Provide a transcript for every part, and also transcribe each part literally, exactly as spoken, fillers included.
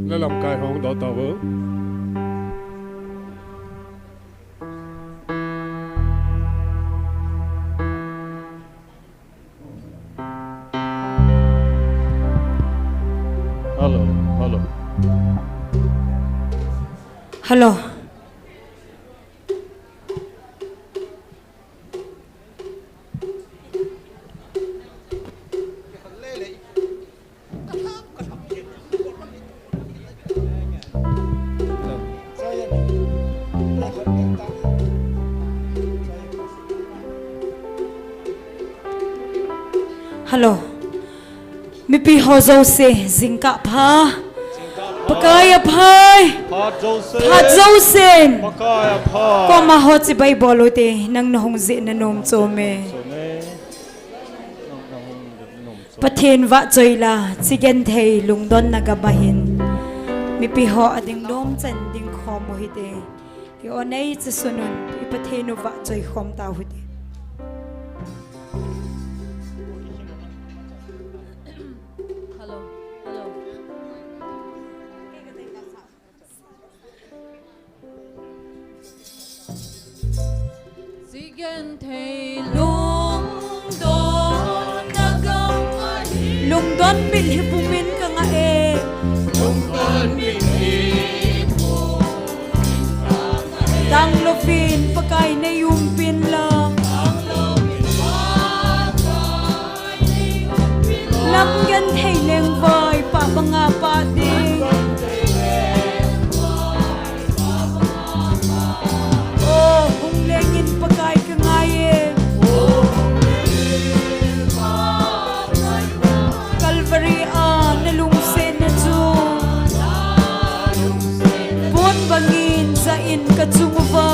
Nalamkai hong do tao. Hello, hello. Hello. Hello. Mipi ho jouse, jingkah pha. Pakai aphai. Phat jousen. Pakai aphai. Koima ho chibai bol ute, nang nahung jeh nanom chom e. Pathen vahchoi la, chi genthei lungdonna gam a hin mipi ho ading nom chan ding khom u hite. I-o nei chi sunun, i Pathen u vahchoi khom tau hite. Hello. Hello. Chi genthei lungdonna gam a hin. Lungdon mit hi pumin ka ngah e. Lungdon mit hi pumin ka ngah e. Tanglouvin Pakai nei umpin lang. Tanglouvin Pakai nei umpin lang. Lam genthei lengvai pah banga pah ding. O, hung lengin Pakai ka ngai e. Calvary a na lungsetna chu pon bangin jah in ka chung uva.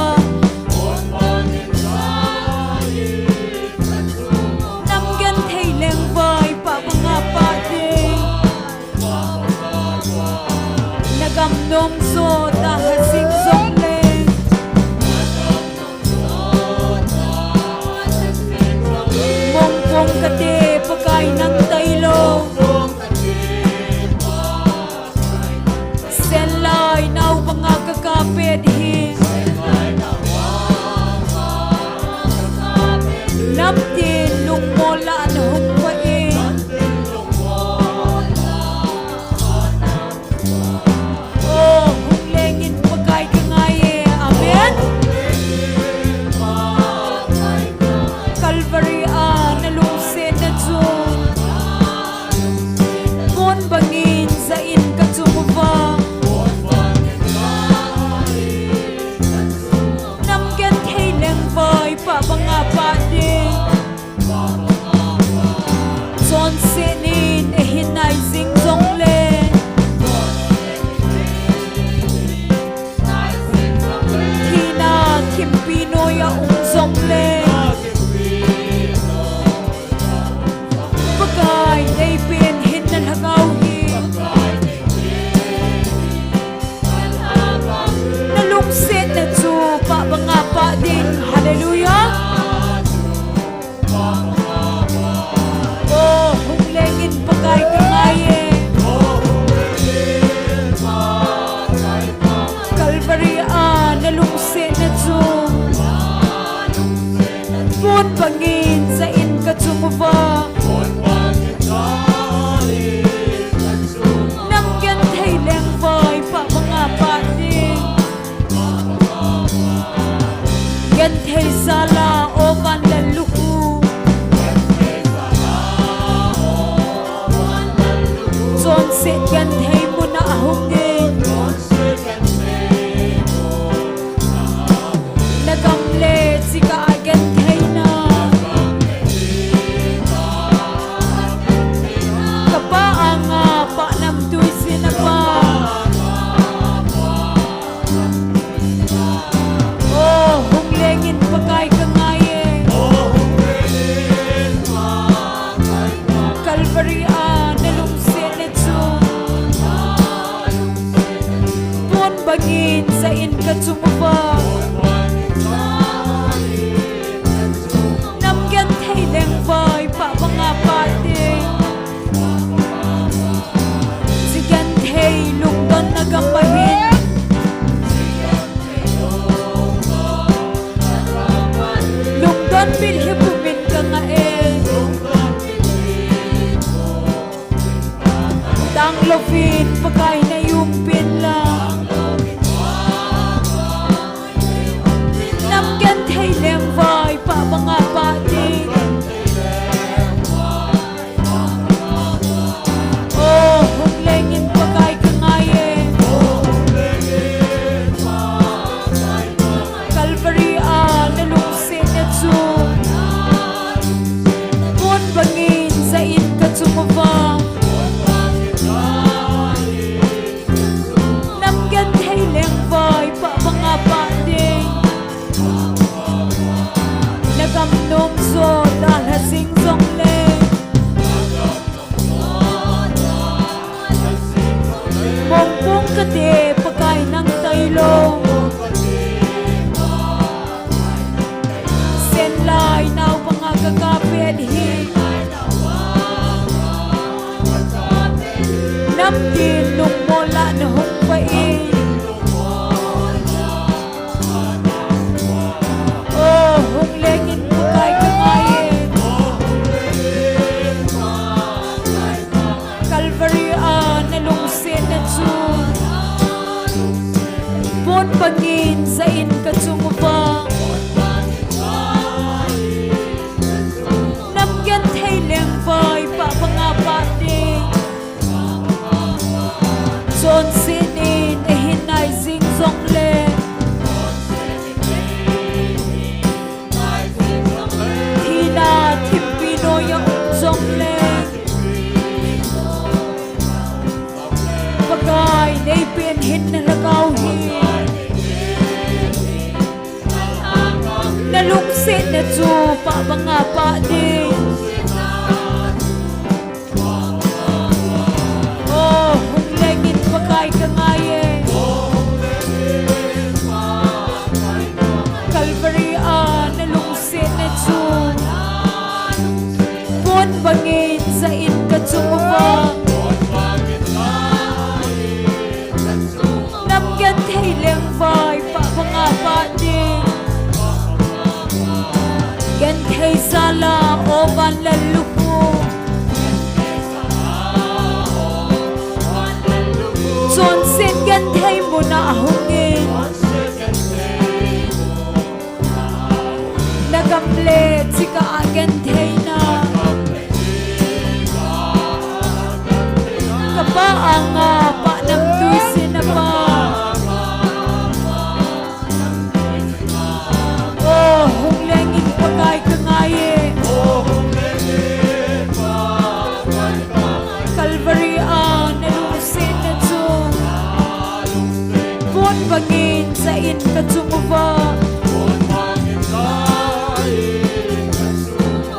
Nam genthei lengvai pah banga pah ding. Na gam nom jo ta ha jing jongle. Mongpong kate Pakai nang tailou. Senlai nau banga ka kapet hi. Namtin lungmol a na hung pha e. O, hung lengin Pakai ka ngai e. Amen. Calvary a na lungsetna chu pon bangin jah in ka chung uva. Nam genthei lengvai pah banga pah ding. Chonset in eihin nai jing jongle. Thina thimpi noi a um jongle. Pakai nei pen hin na lhagao hi. Na lungsetna chu pah banga pah ding. Hallelujah. O, hung lengin Pakai ka ngai e. Calvary a na lungsetna chu pon bangin jah in ka chung uva. Nam genthei lengvai pah banga pah ding. Genthei jal a o van lel lukhu. Chonset genthei mun a ahung in. Na gam le chika a gentheina. Ka pa anga pah namtui sina pa. O, hung lengin Pakai ka ngai e. Calvary a na lungsetna chu pon bangin jah in ka chung uva. Nam genthei lengvai pah banga pah ding. Chi genthei lungdon Ang lovin Pakai na umpi in lang. Nam genthei lengvai pah banga pah ding. O, hung lengin Pakai ka ngai e. Calvary a na lungsetna chu pon bangin jah in ka chung uva. Nam genthei lengvai pah banga pah ding. Na gam nom jo dalha jing jongle, mongpong kate Pakai nang tailou. Senlai nao banga ka kap pet hi. Namtin lungmol lah na hung vah in. O, hung lengin Pakai ka ngai e. Calvary a na lungsetna chu pon bangin jah in ka chung uva. Nam genthei lengvai pah banga pah ding. Chonset in ahin nai jing jongle, thina thimpi noiya um jongle, Pakai nei pen hinna lhagao hi na lungsetna chu pah banga pah ding. O, hung lengin Pakai ka ngai e. Calvary a na lungsetna chu pon bangin jah in ka chung uva. Nam genthei lengvai pah banga pah ding. Genthei jal a, o van lallukhu. Chonset genthei muna hung in. Na gam le chika a gentheina. Ka pa anga pa namtui sina pa. O, hung lengin Pakai ka ngai e. Calvary a na lungsetna chu pon bangin jah in ka chung uva.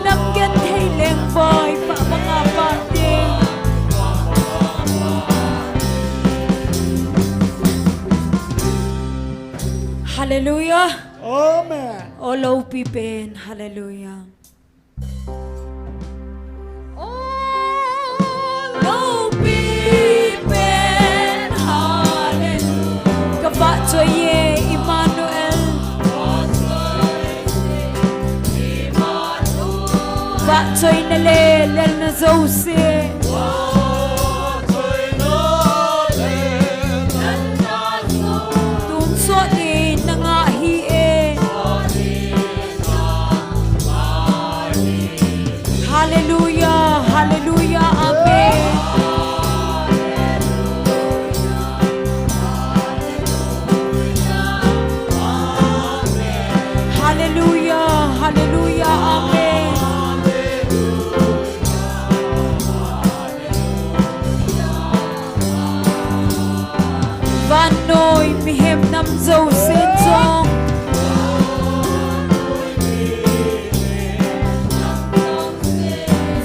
Nam genthei lengvai pah banga pah ding. Hallelujah. Amen. O loupi pen, hallelujah. O loupi pen, hallelujah. Ka vahchoi e, Emmanuel. Vahchoina le lelna jouse. Tonsot in na ngah hi e. Hallelujah, hallelujah, amen. Hallelujah, hallelujah, amen. Vannoi mihem nam jousen jong,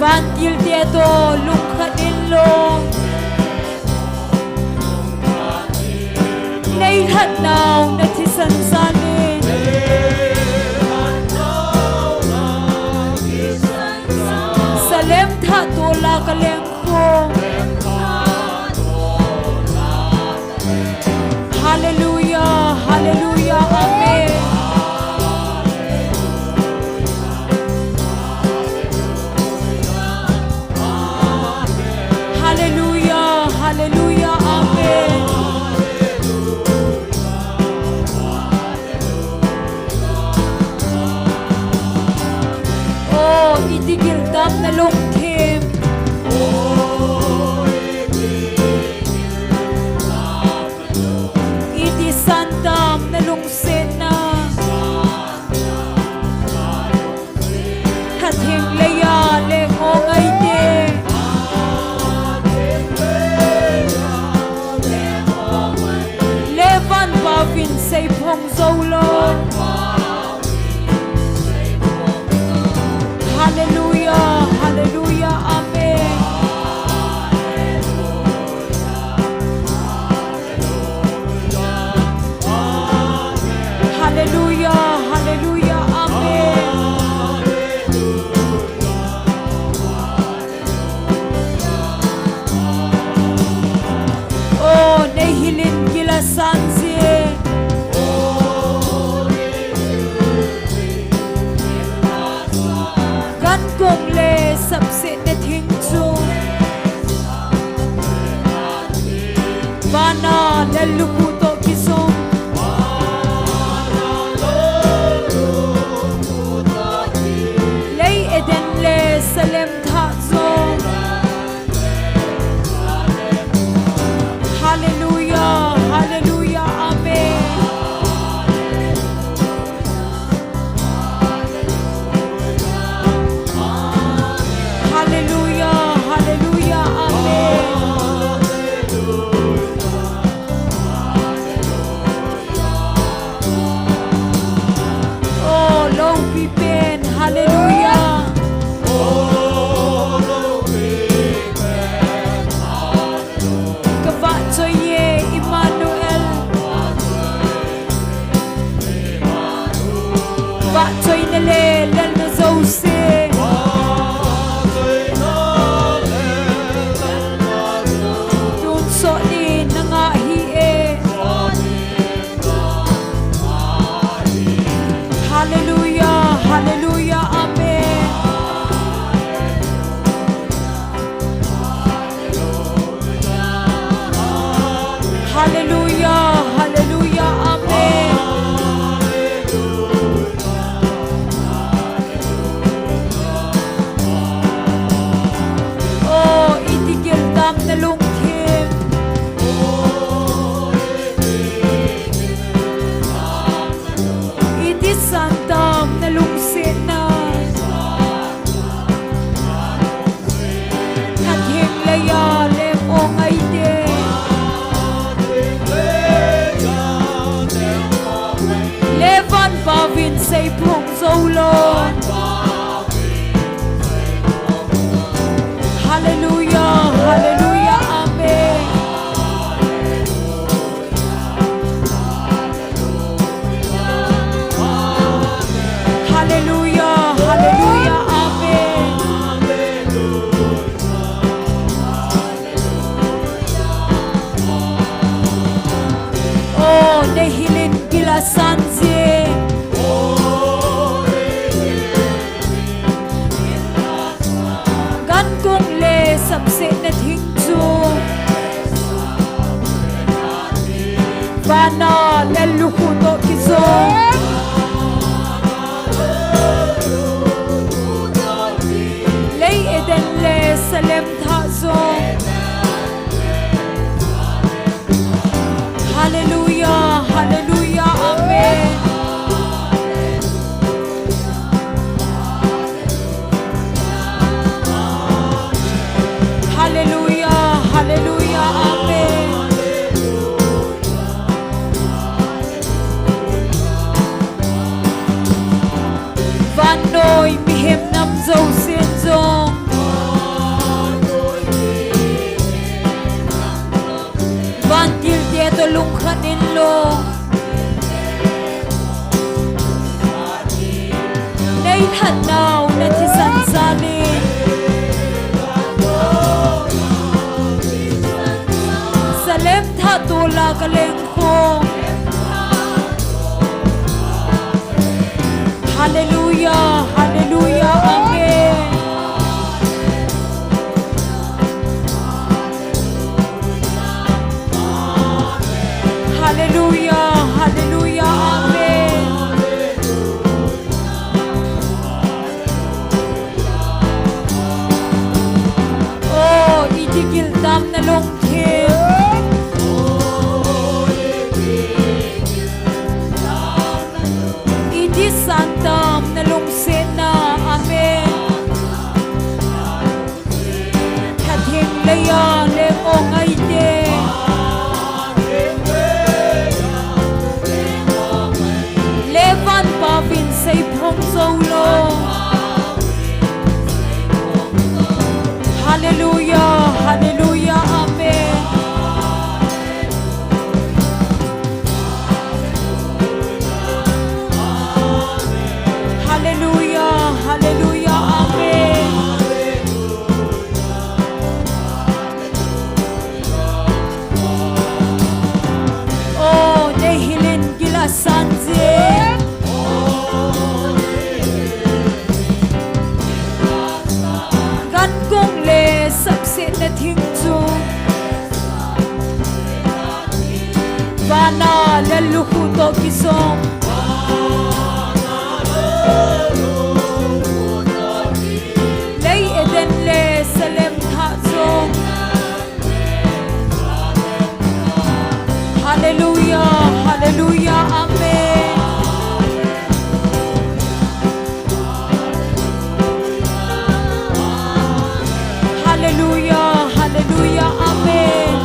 vantil te toh lungkhat in lou, nei lhatnau na thisan san in. Salem thah toh la ka leng Hallelujah, hallelujah, amen. seiphong jou lou. Hallelujah, hallelujah, amen. Hallelujah, hallelujah, amen. O, neihil in gil asan jing. Gan kong le sapsetna thing chu vana lallukhuh toh kijong. Lei Eden le Salem thah jong. Hallelujah, hallelujah, amen. Hallelujah, hallelujah, amen. O, loupi pen, hallelujah. Ka vahchoi e, Emmanuel. Vahchoina le lalna jouse. Tun sot nin na ngah hih e. Hallelujah, hallelujah, amen. Hallelujah, hallelujah, amen. O, iti gil tam na lungthim. Iti san tam na lungsetna. Lhatheng leiya leng o ngaite. Le vanpauvin seiphong jou lou. Hallelujah, hallelujah, amen. Hallelujah, hallelujah, amen. O, neihil in gil asan jing. Gan kong le sapsetna thing chu vana lallukhuh toh kijong. Lei Eden le Salem thah jong. Hallelujah, hallelujah, amen. Hallelujah, hallelujah, amen. Vannoi mihem nam jousen jong vantilte toh lungkhat inlang, nei lhatnau na thisan jal in. Salem thah tola ka lengkhom. Hallelujah, hallelujah, amen. Hallelujah, hallelujah, amen. O, iti gil tam na lungthim. Iti san tam na lungsetna, amen. Lhatheng leiya leng o ngaite. Pana le lukhuh toh kijong. Lei Eden le Salem thah jong. Hallelujah, hallelujah, amen. Hallelujah, hallelujah, amen.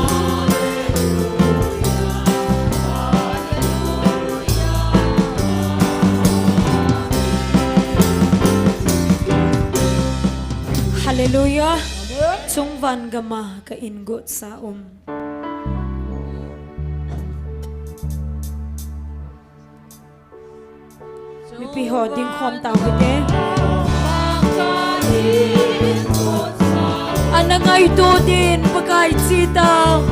Hallelujah. Amen. Chungvan gama ka ingot sa um. Mipi ho ding khom tau hite. Ana ngaito din Pakai chi tau.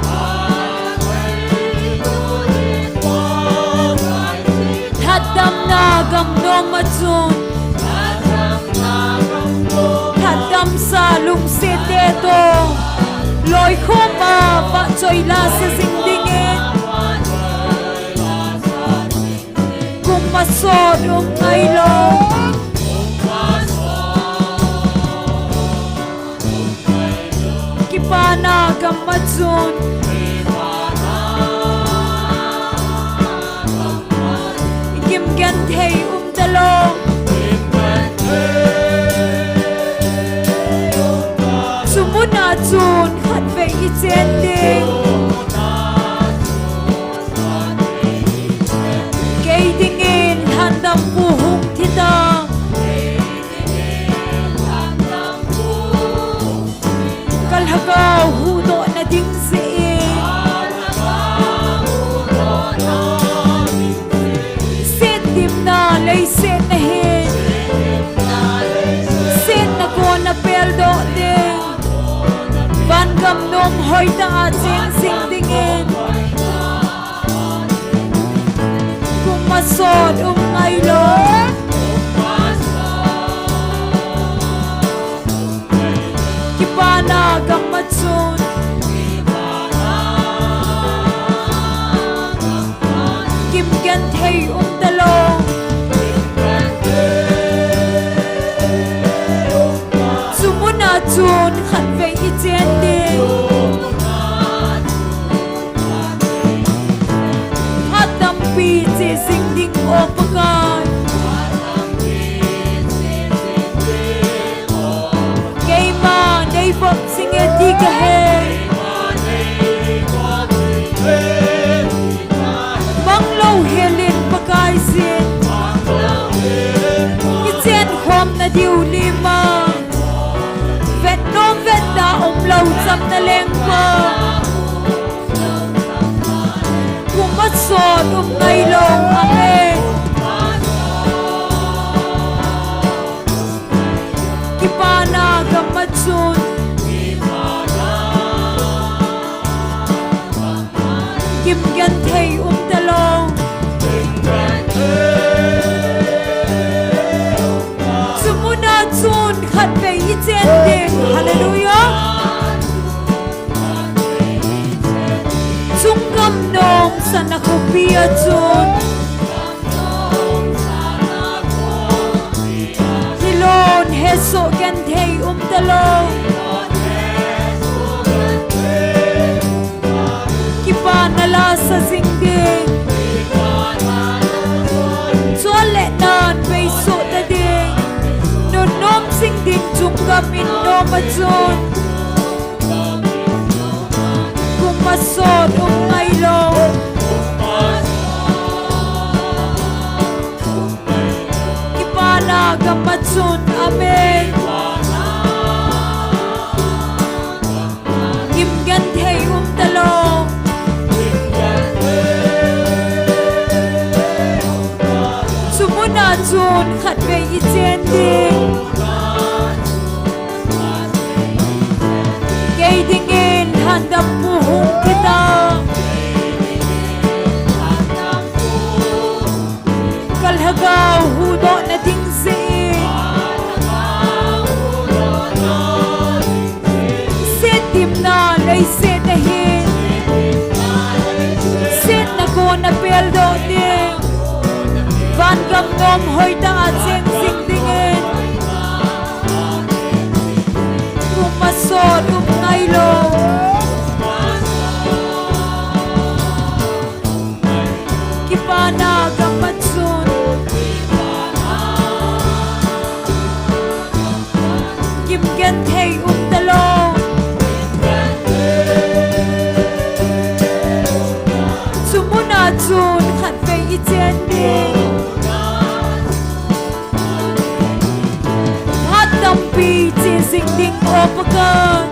Lhatdamna gam nom a chun, lhatdamsa lungset te toh loikhom a vahchoi lasa jing dingin. Kum masot um ngailo. Kipana gam a chun gimgenthei um talou. Chumuna chun khatvei ichen ding. Kei dingin lhandampu hung thi ta. Ka lhagao huhdohna ding jeh in. Setdimna leiset na hin, setna kona peldoh ding. Van gam nom hoitah a cheng jing dingin. Kum masot um ngailo. Kipana gam a chun gimgenthei um talou. Chumuna chun khatvei ichen ding. Phat tampi che jing ding, O Pakai. Keima nei vop jing e ti ka he. Mang louhel in Pakaiyin, i chenkhomna diu lima. Vet nom vet da umlou chamna lengpa. Kum masot um ngailou, amen. Kipana gam a chun gimgenthei um talou. Chumuna chun khatvei ichen ding. Hallelujah. Chunggam nom sana khopi a chun Hilon hesoh genthei um talou. Kipana lasa jing ding. Chule nan beisoh ta ding. Nunnom jing ding chunggam in nom a chun kum masot um ngailou. Kipana gam a chun, amen. Gimgenthei um talou. Chumuna chun khatvei ichen ding. Kei dingin lhandampu hung thi ta. Ka lhagao huhdohna ding jeh in. Setdimna leiset na hin, setna ko Gam nom hoitah a cheng jing dingin, pumsot um ngailou, kipana gam a chun gim genthei um talou. Chu muna chun khatvei i chen ding. Phat tampi che jing ding, O Pakai.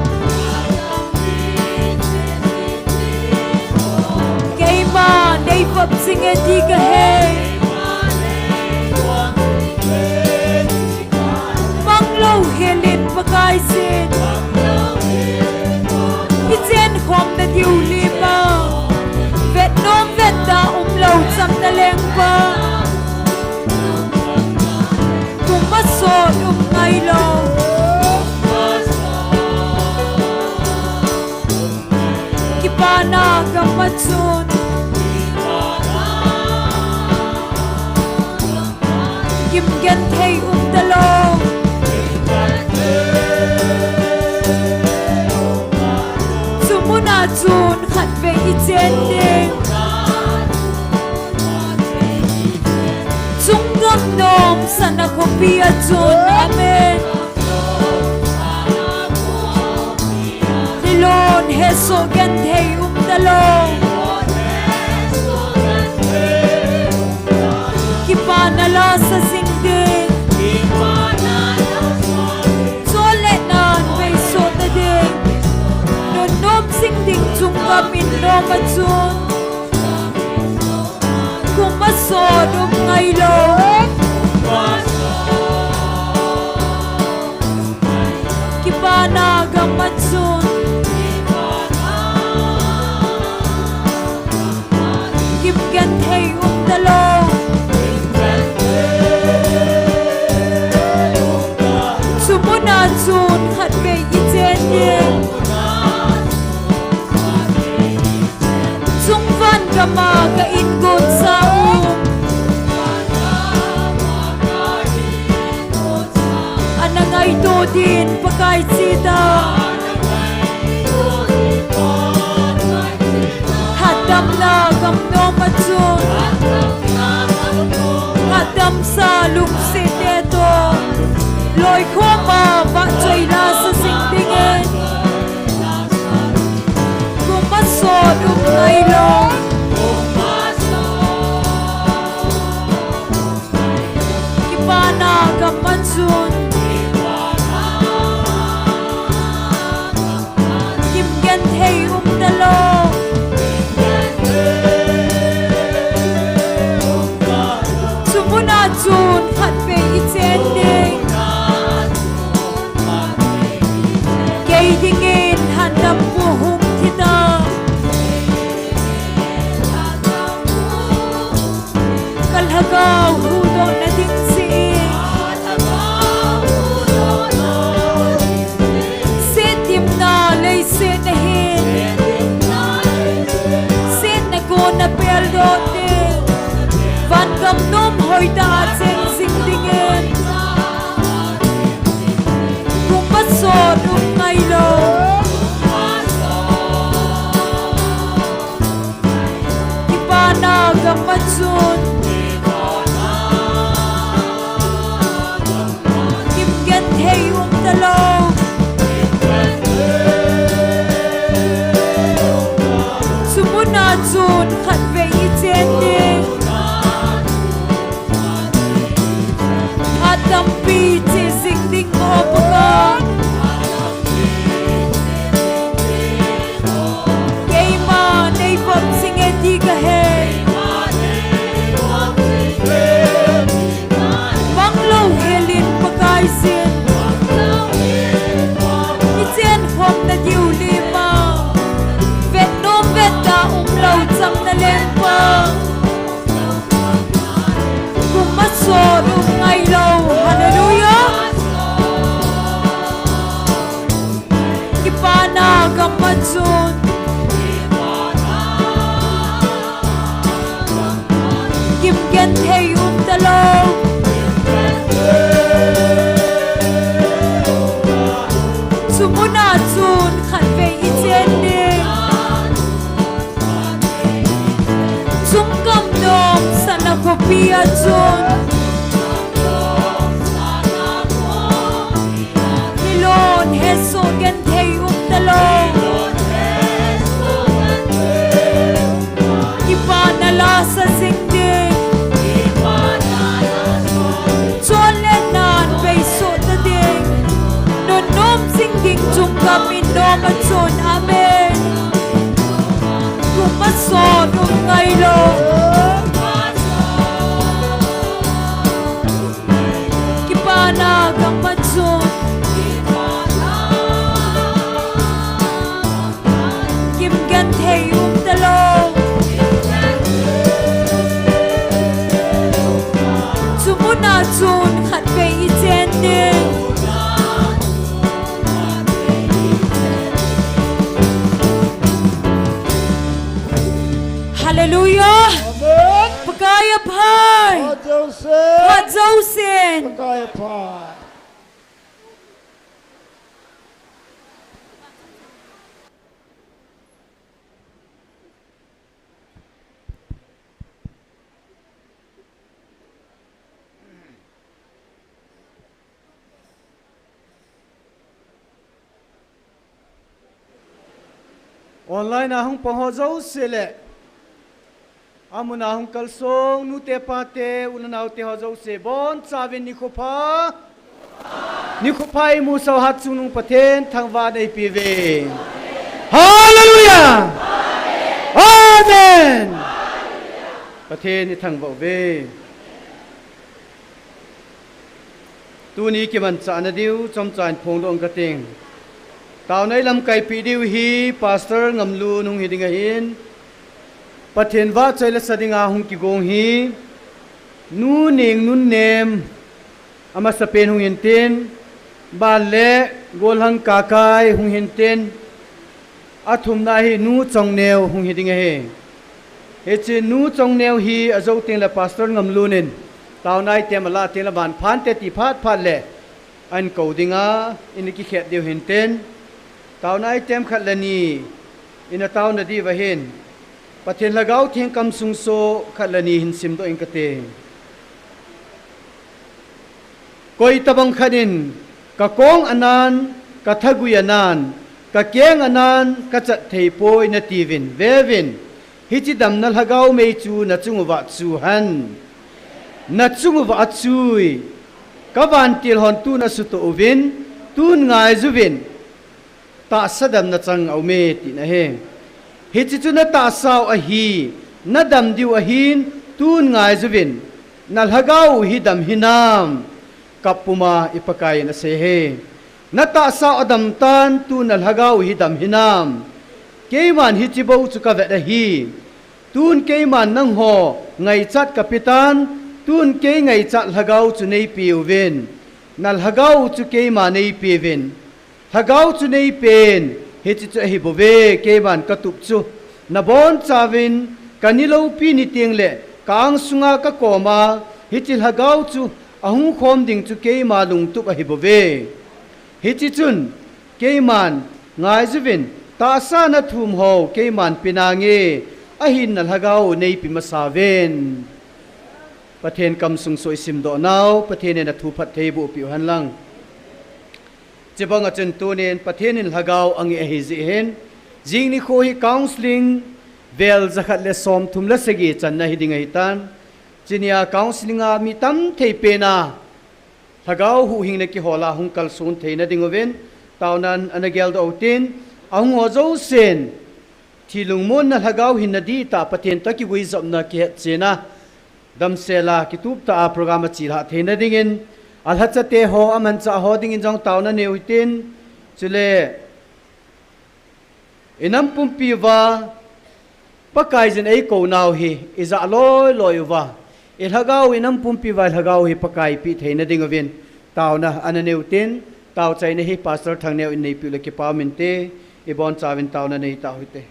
Keima nei vop jing e ti ka he. Mang louhel in Pakai sin, i chen khom na diu lima, vet nom vet da um lou cham na lengpa, pumsot um ngailou, kipana gam a chun gim genthei um talou. Chu muna chun khatvei i chen ding. Chung gam nom sana khopi a chun, amen. Nilon hesoh genthei um talou, kipana la sa jing ding. Chule nan vei sot na ding, nunnom jing ding chung gam in nom a chun, pumsot um ngailou, kipana gam a chun gim genthei um talou. Chu muna chun khatvei i chen ding. Chung van gam a ka in gon sa u, ana ngaito din Pakai chita. Hatdamna gam nom a chun, hatdamsa lungset te toh loikhom a vahchoi la sa jing dingin, pumsot um ngailou, kipana gam a chun gim genthei um talou. Chu muna chun khatvei i chen ding. Kei dingin hatdampu hung thi ta. Ka lhagao huhdohna ding jeh in, setdimna leiset a hin, setna kona peldoh ding, van gam nom hoitah a cheng jing dingin, pumsot um ngailou, kipana gam a chun gim genthei um talou. Chu muna chun khatvei i chen ding. Hatdampi che jing ding, O Pakai. Keima nei vop jing e ti ka he. Mang louhel in Pakai sin, i chen khom na diu lima, vet nom vet da um lou cham na lengpa, pumsot um ngailou. Hallelujah. Kipana gam a chun gim genthei um talou. Pi a chun. Nilon hesoh genthei um talou. Kipana la sa jing ding. Chon le nan beisoh ta ding. Nunnom jing ding chung gam in nom a chun. Amen. Kum a sot um ngai lou. Kipana gam a chun. Kim genthei um talou. Chu mun a chun khatvei i chen ding. Hallelujah. Amen. Pakai a phat. Phat jousen. Phat jousen. Pakai a phat. Online a hung pang ho jouse le, amun a hung kalsong nute pate, u le naote ho jouse, bonchauvin nikho pha. Nikho pha imu sou hat chungnung Pathen thangvah in eipe uve. Hallelujah! Amen! Pathen ithangvah uve. Tuni kimanchahna diu chomcha in phongdoh inge kating. Taona ilamkaipi diu hi Pastor Ngamlun hung hiding ahin, Pathen vahchoi le sa dinga hung kigong hi Nu Nengnunnem amasapen hung hintin, ban le Golhang Kakai hung hintin, athumna hi Nu Chongneo hung hiding ahi. Hiche Nu Chongneo hi ajou tengle Pastor Ngamlun in taona item alah tengle van phante ti phat phat le ahin kou dinga, ina kikhet diu hintin, taona item khat le ni ina taona diuva hin, Pathen Lhagao Theng kamsung so khat le ni hin simdoh inge kate. Koitobang khat in, kakong anan, kathagui anan, kakeng anan, kachat theipoi natiuvin, veuvin, hiche damna lhagao mei chu nachung uva achu hen. Nachung uva achui. Kavantil hon tun asutoh uvin, tun ngaijuvin, tahsa damna chang aume tina ahi. Hiche chu natahsau ahi, nadam diu ahin, tun ngaijuvin, nalhagao u hi dam hinam? Kap puma i Pakaiyin asei ahi. Natahsau adam tan, tun nalhagao u hi dam hinam? Keiman hiche bou chu kavet ahi. Tun keiman nangho ngaichat kapetan, tun kei ngaichat lhagao chu neipeuvin, nalhagao u chu keima neipeuvin. Lhagao chu neipen, hiche chu ahibouve, keiman katup chu nabonchauvin, kani loupi ni tengle ka angsunga kakoma hiche lhagao chu ahung khom ding chu keima lungtup ahibouve. Hiche chun keiman ngaijuvin, tahsa nathum ho keiman penange, ahin nalhagao u neipe masauvin. Pathen kamsung so isimdoh nau, Pathen in athu phattheiboh peh u henlang. Chubanga chun tunin Pathen in lhagao angeh ahijeh hin, jing nikho hi counselling vel jakhat le somthum le sagi channa hiding ahitan. Chunia counselling a mi tamthei pena lhagao huhhingna kihola hung kalson theina dinguvin, taonan ana geldoh utin, ahung ho jousen thi lungmonna lhagao hinna dihtah Pathen toh kiguijopna kihetchenna damsela kituptah a program achilhah theina dingin, alhachate ho, amanchah ho dingin jong taona neiutin, chule inam pumpi uva Pakaiyin eikou nau hi ijah loi loi uva, ilhagao, inam pumpi uva ilhagao hi Pakai peh theina dinguvin taona ana neiutin, taochaina hi Pastor Thangneo in neipeh ule kipa um inte, ibonchauvin taona neitau hite.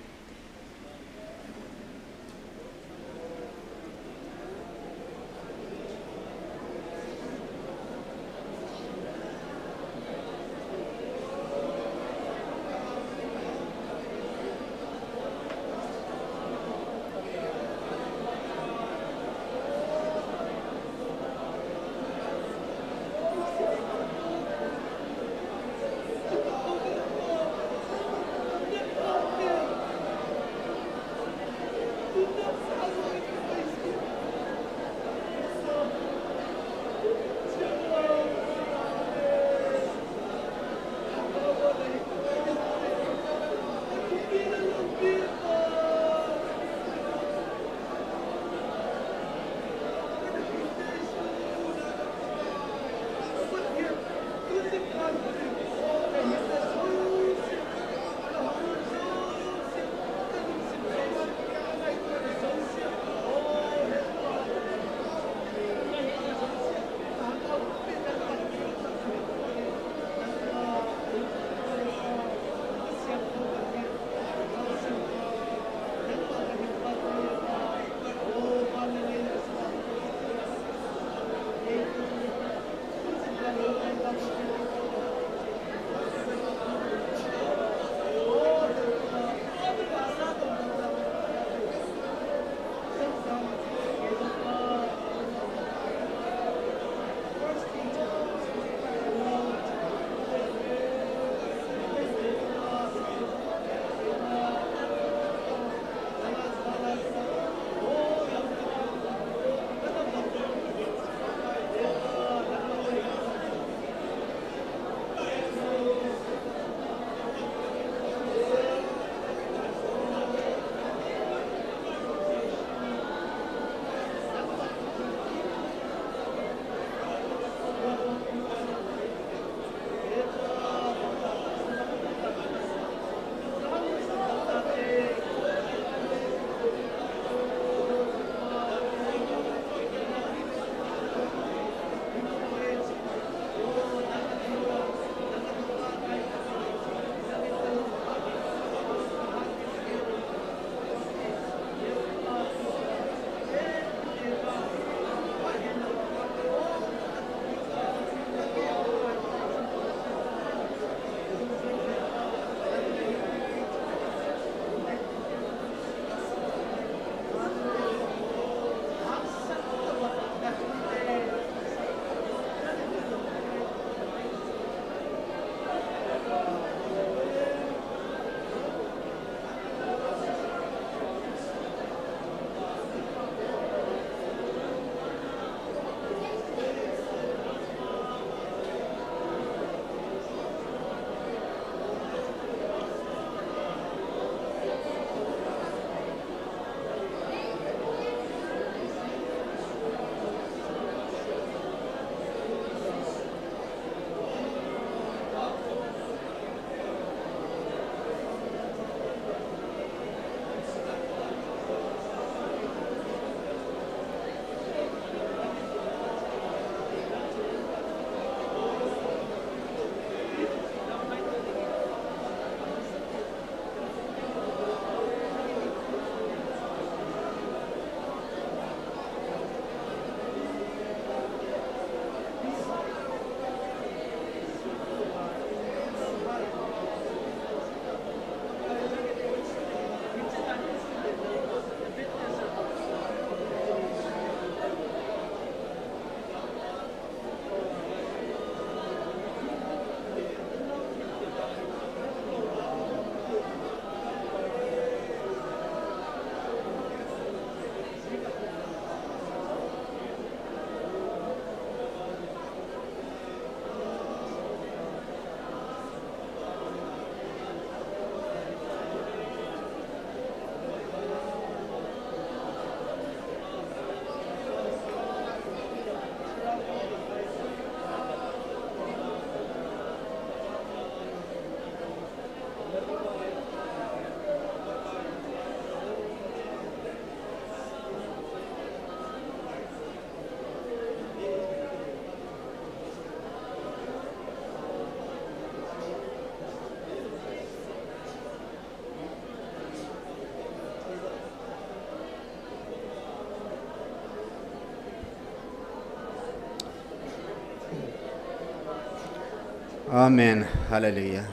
Amen. Hallelujah.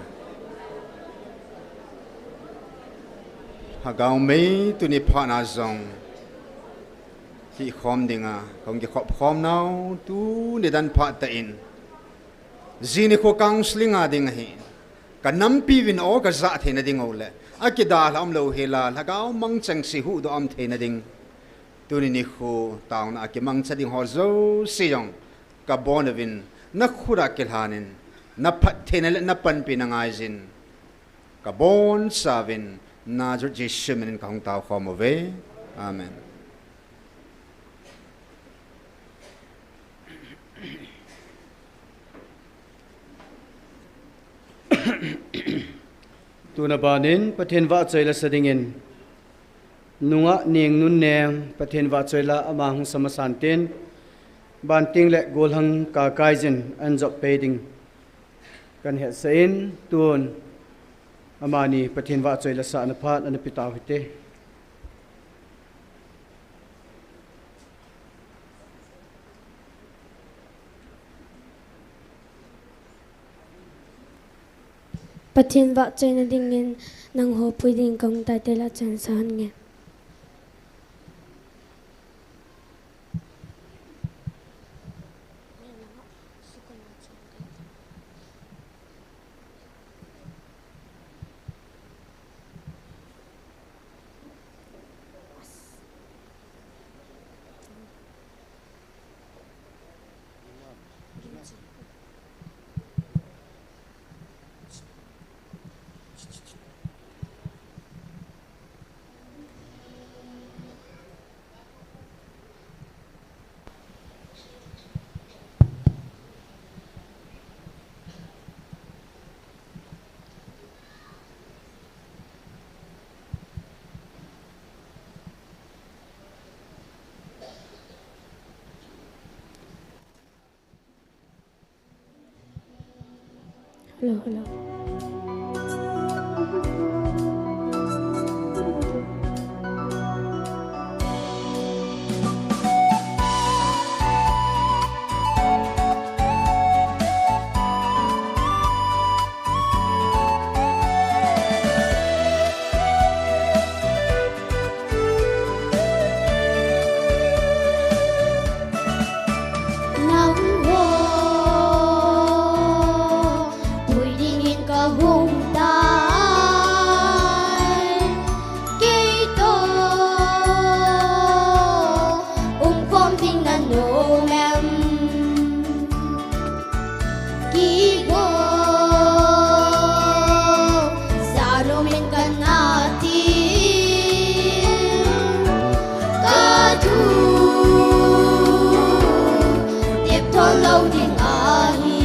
Lhagao mei tuni phat na jong kikhom dinga, kong kikhop khom nau tuni dan phat ta in. Jini kho counseling a ding ahi. Ka nampi vin o ka ja theina ding o le. Akidalha um lou hela, lhagao mang chengse huhdoh um theina ding. Tuni nikho taona a kimangcha ding ho jouse jong kabon uvin, nakhut a kilhan in, naphattheina le napanpina ngaijin, kabonchauvin, Nazareth Jesu minin kahung taokhom uve. Amen. Tuna banin Pathen vahchoi lasa dingin, nungah Neng Nunneng Pathen vahchoi la ama hung sa masan tin, banting le golhang kakaijin anjop pei ding kahin hetsah in, tun amani Pathen vahchoi lasahna phat ana pe tau hite. Pathen vahchoina dingin nangho pui dingin kahung tai te la chan san nge. Hello, hello. Nangho pui dingin kahung tai, kei toh umkhom ding nanom em? Kigo sa nom in kana ti, ka thu tep thol lou ding ahi.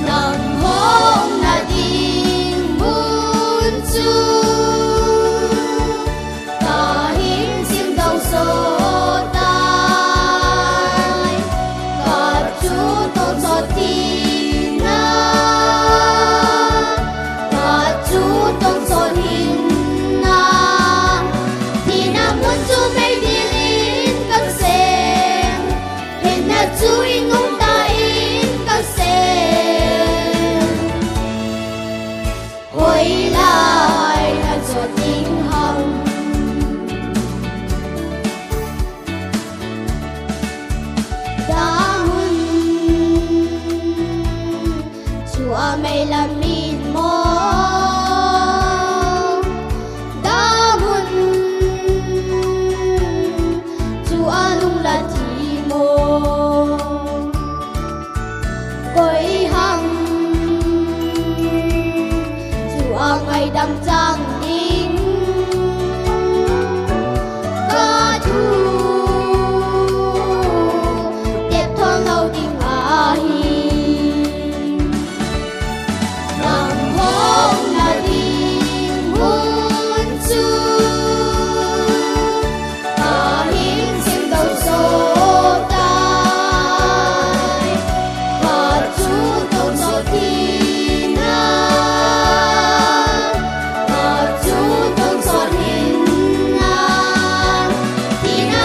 Nangho umna ding mun chu kahin simdoh soh tai, ka thu tong soh tina, ka thu tong soh hinna, thina mun chu meidil in kasem, hinna chu inung tah in kasem. Hoilai a jot ding ham? Damun chu a mei lam in mo, damun chu a lung la thi mo. Koi ham chu a ngaidam chang ding, ka thu tep thol lou ding ahi. Nangho umna ding mun chu kahin simdoh soh tai, ka thu tong soh tina, ka thu tong soh hinna, thina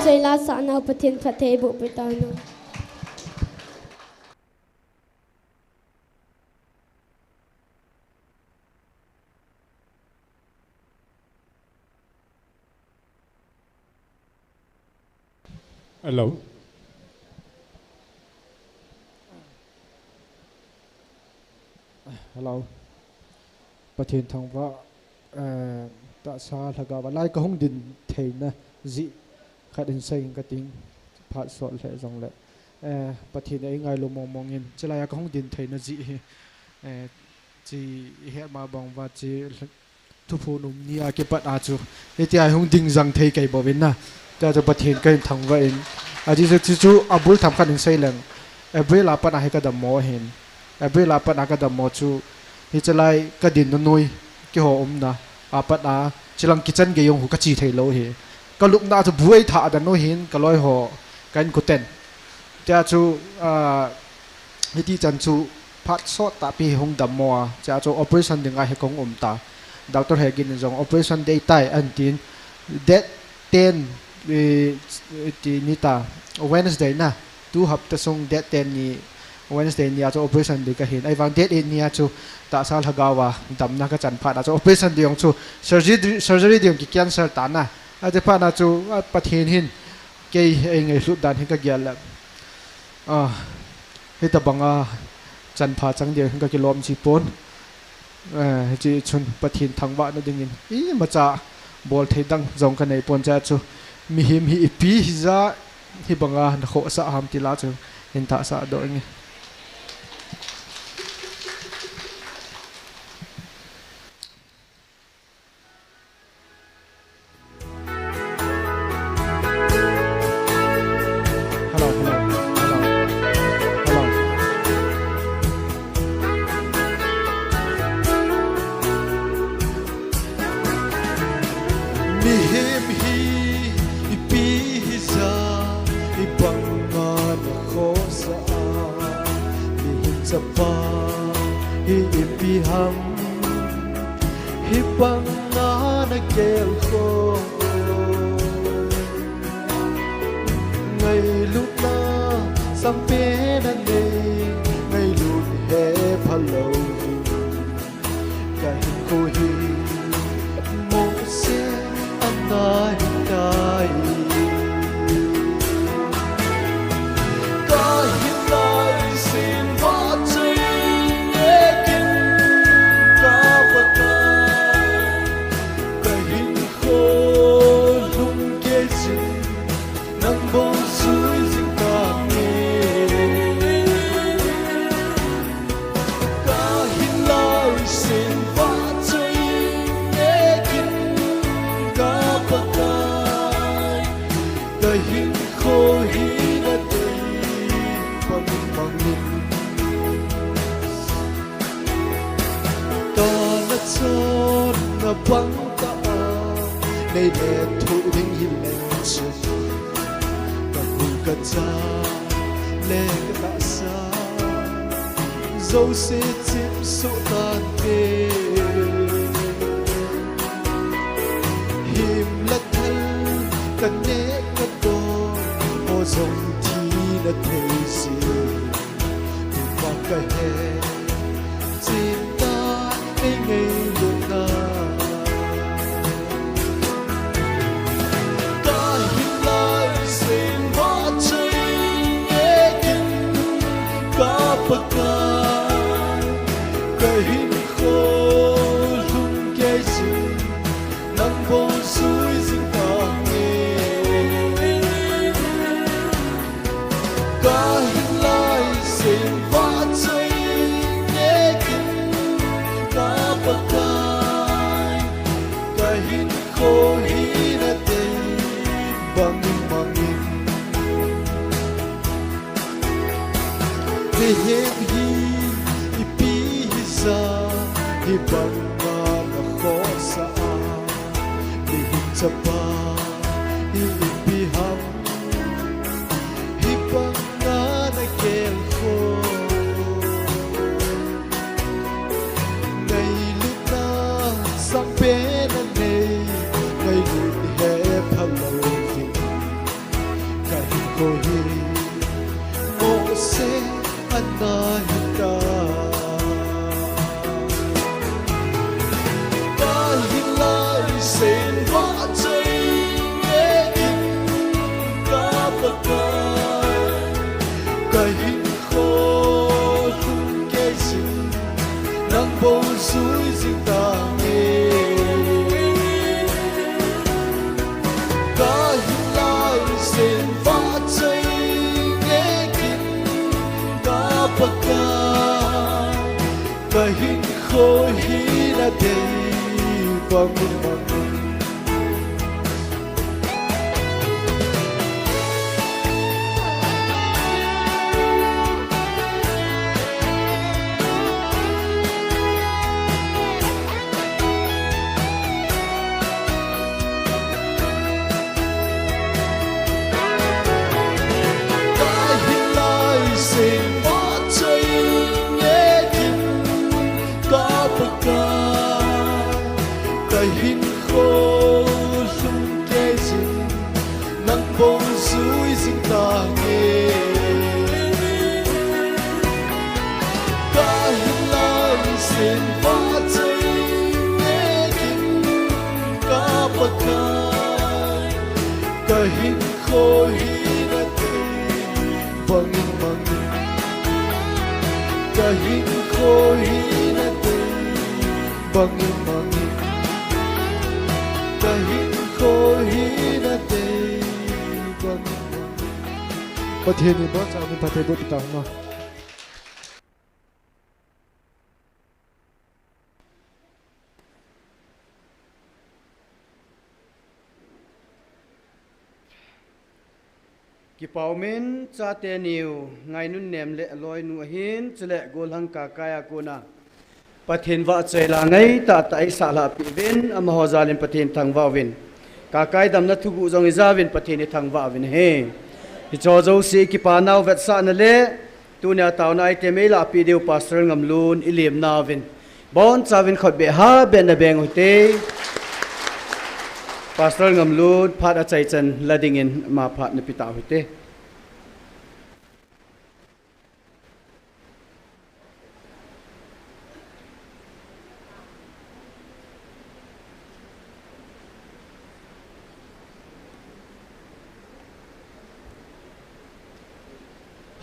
Chei la sa nau Pathen phatthei boh peh ta nau. Hello. Hello. Pathen thangvah, eh, tahsa lhagao a lai kahung din theina jeh khat in seiyin kating, phat sot lheh jongle, eh, Pathen in eingailu mong mong in, chulai a kahung din theina jeh hi, eh, chi ihet ma bang uva chi Thuphon um ni a kipat a chu, hitia hung ding jang thei kei bouvin na. Tia chu Pathen kahin thangvah in. Ajeh chu, chu, chu abul themkhat in seileng. April a pat a hi kadammo ahin. April a pat a kadammo chu, hiche lai kadin nunoi, keiho umna a pat a, chilang kitchen gei jong hu kache thei lou hi. Kalupna chu bu eitha dan u hin, kaloi ho, ka inkoten. Tia chu, ah, hiti chan chu phat sot tahpi hi hung dammo a, tia chu operation dinga hi kahung um ta. Doctor Hegin in jong operation date tai ahin tin, date ten, eh, ti ni ta, Wednesday na, tu hapta sung date ten ni, Wednesday ni a chu operation ding kahin. Ahivang date eight ni a chu tahsa lhagao a damna kachan phat a chu operation ding jong chu surgery, surgery ding jong ki cancel ta na. Ati phat na chu, ah, Pathen hin kei eingailut dan hi kagel le. Ah, hitabanga chanpha chang ding hi kakilom ji pon. Eh, hiche chun Pathen thangvahna dingin imacha bol thei dang jong kanei pon, tia chu mihem hi ipi hija hibanga nakhohsah ham ti la chu hin tahsa doh inge. Hello, hello, hello, hello. Mihem hi ipi hija, ibanga nakhohsah a, mihem chapa hi ipi ham, hibanga nagelkhoh. Ngailutna sangpen anei, ngailut he phalou hi. Kahinkho hi mohseh ana hitai. Kahin lai sen vahchoi nge kin ka Pakai. Kahinkho lhung kei jin, nang bou jui jing tange. Kahin lai sen vahchoi nge kin ka Pakai. Kahinkho hi nadei bang bangin. Kana chonna bang tah a, nei le thu ding hileng chun, kahu kacha le katahsa jouse chimsoh tante. Him le thal kaneh kato, mo jong thina thei si. Tupa kahe, chimta ei ngailutna. Kahin lai sen vahchoi nge kin ka Pakai. Kahinkho lhung kei jin, nang bou jui jing tange. Kahin lai sen vahchoi nge kin ka Pakai. Kahinkho hi nadei bang bangin. Mihem hi ipi hija, hibanga nakhohsah a, mihem chapa hi ipi ham, hibanga nagelkhoh. Ngailutna sangpen anei, ngailut he phalou vin. Zui zing tange. Ka hin lai sen vachoi nge kin ka Pakai, ka hinkho hi na dei bang bang. Ka hinkho lhung kei jin, nang bou zui zing tange. Ka hin lai sen vachoi nge kin ka Pakai, ka hinkho hi na dei bang bang. Ka hinkho hi na dei bang bang. Ka hinkho hi na dei bang bang. Pathen in abonchauvin phatthei boh tauhen. Kipa umin, chate niu Ngainunnem le aloinu ahin, chule gollhang Kakai a kona Pathen vahchoi la ngaitah tah eisah lhahpeh uvin, amaho jal in Pathen thangvah uvin. Kakai damna thuguh jong ijauvin Pathen ithangvah uvin ahi. Hicheho jouse ikipa nau vetsahna le tunia taona item eilahpeh diu Pastor Ngamlun ilemna uvin. Bonchauvin khutbeh habeh na beng uhite. Pastor Ngamlun phat achaichan la dingin ama phat napeh tau hite.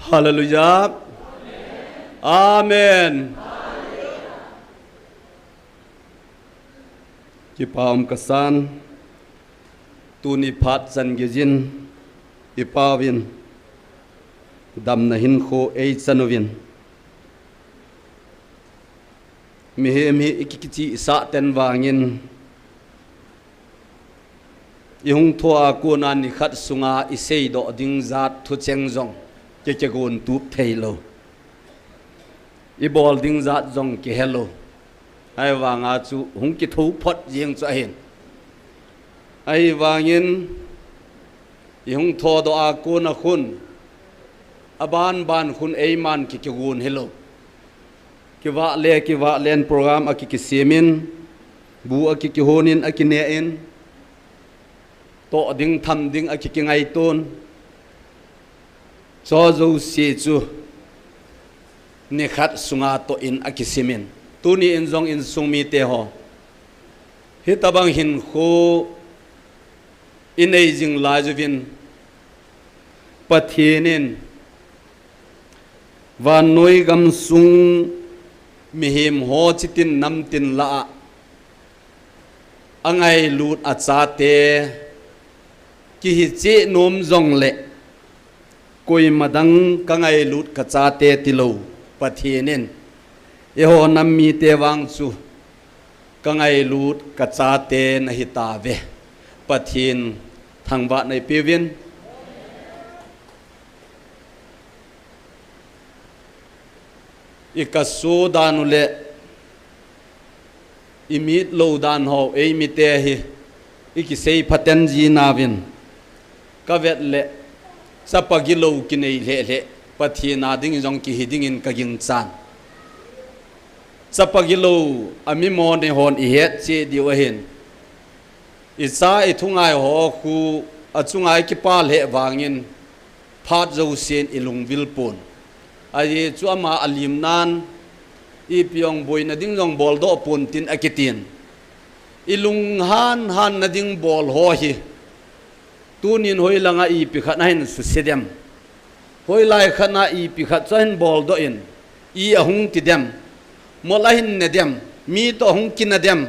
Hallelujah. Amen. Kipa um kasan, tuni phat chan geijin ipauvin damna hinkho eichan uvin, mihem hi ikichihsah ten vangin, ihung thou a kona nikhat sunga iseidoh ding jat thucheng jong ki, kigon tup theilou. Ibol ding jat jong kihelou. Ahivanga chu hung kithou phot jeng chu ahin. Ahivangin ihung thoudoh a kona khun, aban ban khun eiman ki, kigon hilou. Kivah le, kivah len program aki, kisemin, bu aki, kihonin, akineh in, toh ding, tham ding aki, kingaiton. Chujouse chu nikhat sunga toh in akisimin. Tuni in jong insung miteho, hitobang hinkho inei jing lai uvin, Pathen in vannoi gamsung mihemho chitin namtin lah a angailut achate kihicheh nom jongle, koima dang kangailut kachate tilou Pathen in, eiho nam mite vang chu kangailut kachate nahitauve. Pathen thangvahna ipeuvin. Ikaso dan u le imitlou dan ho, eimite hi ikisei phaten jinauvin, kavet le chapa gilou kinei lheh lheh Pathen a ding jong kihi dingin kaginchan. Chapa gilou amimo neihon ihet cheh diu ahin, icha ithungai ho khu achunga ikipa lheh vangin phat jousen ilungvil pon. Ajeh chu ama alimnan, ipi ong boina ding jong boldoh pon tin akitin. Ilunghan hanna ding bol ho hi tunin hoilanga ipi khat ahin suse dem? Hoilai khatna ipi khat chu ahin boldoh in, i ahung ti dem? Mol ahin ne dem, mi toh hung kina dem,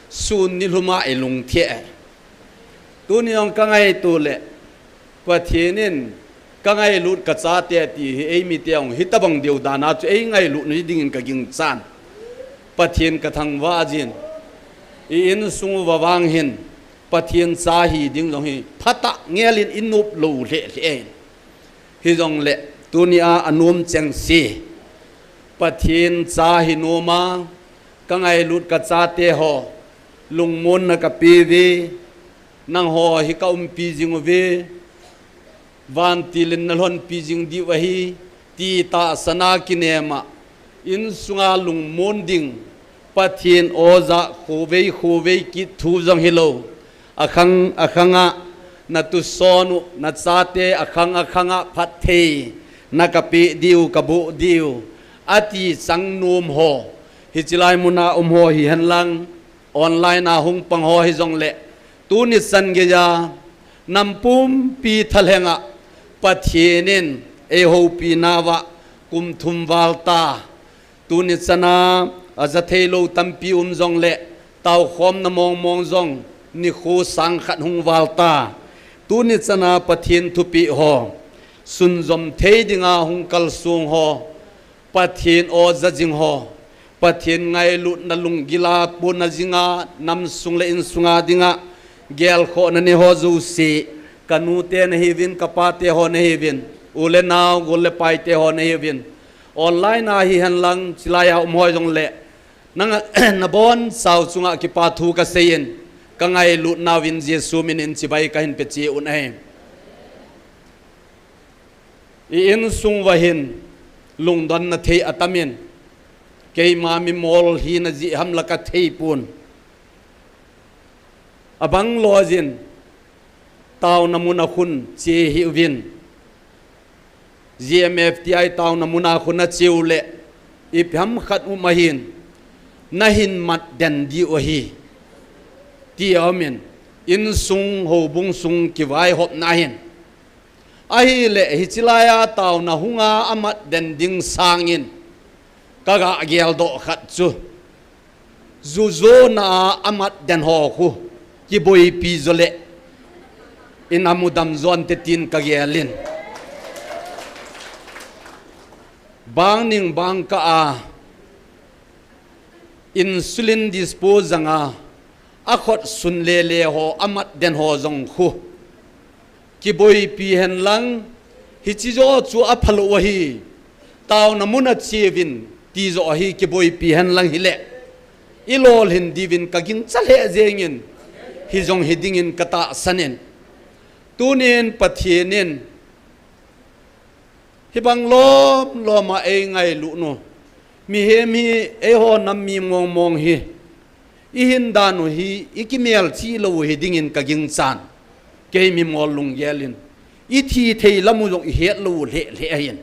sun nilhum a i lungthim e. Tuni jong ka ngaito le, Pathen in ka ngailut ka chate ti hi eimite jong hitabang deu dan a chu ei ngailut u hi dingin ka ginchan. Pathen ka thangvah jin, i insung uva vang hin, Pathen cha hi ding jong hi phatah ngelin i nop lou lheh lheh e. Hijongle, tuni a anom chengse, Pathen cha hi nom a, ka ngailut ka chate ho, lungmonna ka pe uve, nangho hi ka umpi jing uve, vantil in na lhonpi jing diu ahi, ti tahsan a kinem a, insunga lungmon ding, Pathen aw jah khovei khovei kit thu jong hilou, akhang akhang a na tuson u, na chate akhang akhang a phattheina ka pe diu, ka boh diu, ati chang nom ho, hiche lai mun a um ho hihen lang, online a hung pang ho hijongle, tuni chan geiya nam pumpi thalheng a Pathen in ei houpi nauva kum thum val ta. Tuni chan a aja thei lou tampi um jongle, taokhomna mong mong jong nikho sang khat hung val ta. Tuni chan a Pathen thupeh ho, sunjom thei dinga hung kalsong ho, Pathen aw jah jing ho, Pathen ngailutna lunggil a puna jinga, namsung le insunga dinga gelkhohna nei ho jouse, ka nute nahiuvin, ka pate ho nahiuvin, u le nao, gol le paite ho nahiuvin, online a hihen lang, hiche lai a um ho hijongle, nang, nabonchau chunga kipa thu ka seiyin, ka ngailut nauvin Jesu min in chibai ka hin pe cheh un ahi. I insung uva hin lungdonna thei atamin, keima mimol hina jeh ham la ka thei pon. Abang lou jin, taona mun a khun che hih uvin, G M F T I taona mun a khun a che u le, ipi ham khat um ahin, na hin mat den diu ahi, ti a um in, insung houbung sung kivaihopna hin. Ahile, hiche lai a taona hunga amat den ding sangin, ka ga geldoh khat chu, ju jona a amat den ho khu kiboipi jo le, i nam u dam jo nte tin ka gel in. Bang ning bang kah a, insulin dispose janga, akhut sun lele ho, amat den ho jong khu kiboipi hen lang, hiche jo chu aphalou ahi, taona mun a che uvin, ti jo ahi, kiboipi hen lang hile, i lolhin diuvin ka gingcha lheh jengin, hijong hi dingin ka tahsan in. Tunin Pathen in, hibang lom lom a ei ngailut u, mihem hi, eiho nam mi mong mong hi, i hin dan u hi, i kimelchih lou u hi dingin ka ginchan. Kei mimol lunggel in, i thi thei lam u jong i het lou u lheh lheh ahin.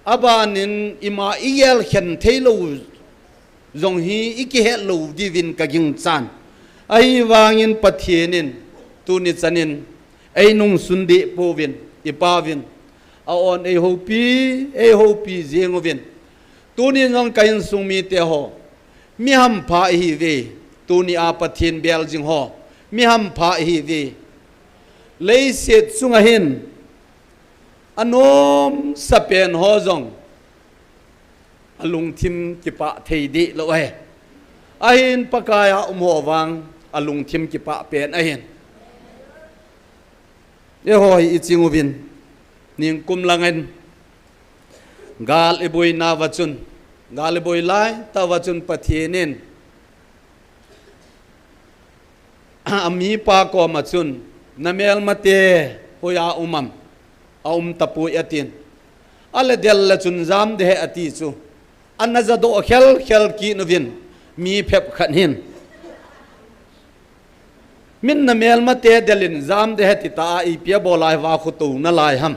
Abanin ima i gelkhen thei lou u jong hi i kihet lou diuvin ka ginchan. Ahivangin Pathen in, tuni chan in, ei nungsun deh pouvin, i Pa uvin, a-on ei houpi, ei houpi jeng uvin. Tunin jong ka insung mite ho, mi hampha i hiuve, tuni a Pathen bel jing ho, mi hampha i hiuve. Leiset chunga hin, anomsa pen ho jong, alungthim kipah thei deh lou ahi. Ahin Pakai a um ho vang, alungthim kipah pen ahin. Eiho hi i ching uvin, ningkum langin, gal i boina uva chun, gal i boi lai tah uva chun Pathen in, a mipa koma chun, na melmate hoiya um am, a um tapoi atin. Ale del le chun jam ding ahi ati chu. Ana jadoh khel khel kit uvin, mi phep khat hin. Min na melmate del in jam ding ahi ti ta a, ipi abol a hiva khu tou nalai ham.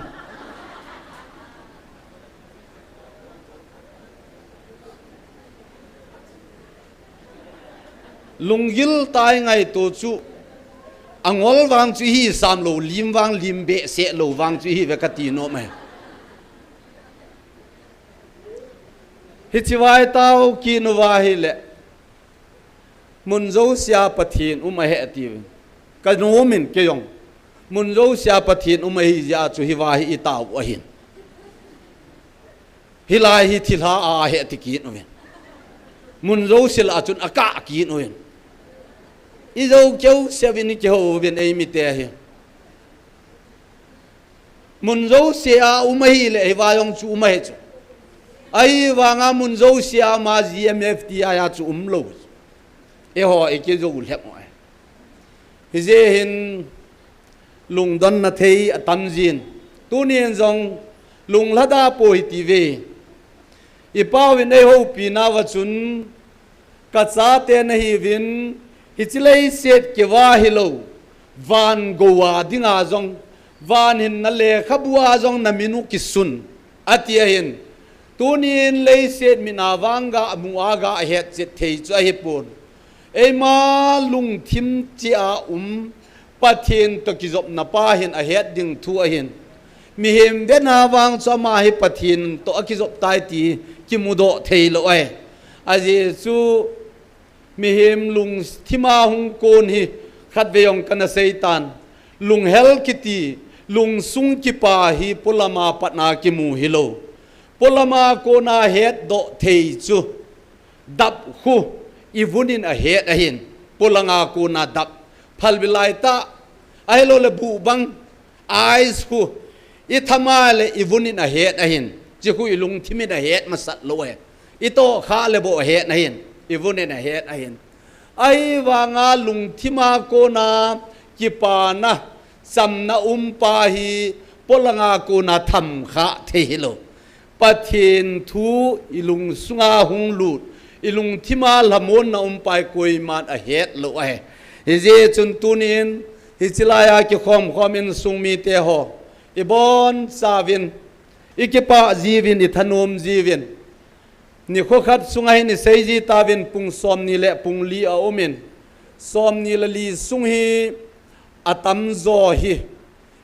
Lunggil tah a ngaito chu, angol vang chu i hi sam lou, lim vang lim behseh lou vang chu i hiuve ka ti nom e. Hiche vai tao kit uva ahile, mun jousea Pathen um ahi atiuvin. Ka nomin kei jong. Mun jousea Pathen um ahi jeh a chu hiva hi i tao u ahin. Hilai hi thilha a ahi ati kit uvin. Mun jouse lah a chun akah kit uvin. I jou keu seuvin i kihou uvin eimite hi. Mun jousea um ahile, hiva jong chu um ahi chu. Ahivanga mun jousea ama G M F T I a chu umlou. Eiho i kijou lhep u ahi. Hijeh hin lungdonna thei atam jin. Tunin jong lunglhada pou hitiuve. I Pauvin eihoupina uva chun, ka chate nahiuvin, hiche leiset keuva hilou, van gou a dinga jong, van hinna lekhabu a jong na min u kisun, ati ahin. Tunin leiset mit a vang ga mu a ga hetchet thei chu ahipon. Eima lungthim cheh a um, Pathen toh kijopna pa hin ahet ding thu ahin. Mihem vetna vang chu ama hi Pathen toh akijop tai ti kimudoh theilou ahi. Ajeh chu mihem lungthim a hung kon hi khatvei jong kana seitan. Lunghel kiti, lungsung kipa hi polam a pat a kimu hilou. Polam a kona hetdoh thei chu dap khu i vun in ahet ahin. Polang a kona dap, phalbi lai tah, ahilouleh buh bang, ice khu i tham a le i vun in ahet ahin. Hiche khu i lungthim in ahet masat lou ahi. I tohkhah le bou ahet ahin. I vun in ahet ahin. Ahivanga lungthim a kona kipana, chamna um pa hi polang a kona thamkhah thei hilou. Pathen thu i lungsung a hung lut, i lungthim a lhamonna um pa hi koiman ahet lou ahi. Hijeh chun tunin, hiche lai a kikhom khom insung mite ho, i bonchauvin, i kipah jiuvin, i thanom jiuvin. Nikho khat sunga hin i sei ji tauvin pung somni le pung li a um in, somni le li sung hi atamjo hi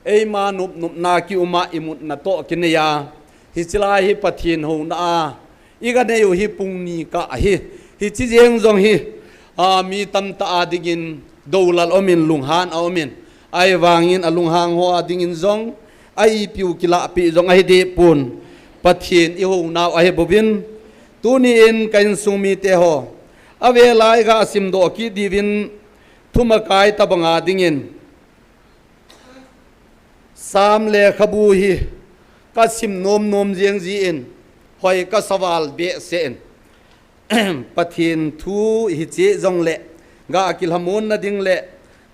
eima nop nopna ki um a i mutna toh kinei a, hiche lai hi Pathen houna a i ga nei u hi pung ni kah ahi. Hiche jeng jong hi, a, mi tamtah a dingin doulal um in, lunghan a um in, ahivangin alunghang ho a dingin jong a ipiu kilahpeh jong ahi deh pon. Pathen i hounau ahi bouvin, tuni in ka insung mite ho, avel a i ga simdoh kit diuvin thumakai tabang a dingin Sam lekhabu hi ka sim nom nom jeng jin, hoi ka sa val behseh in. Pathen thu hiche jongle, ga kilhamon na ding le,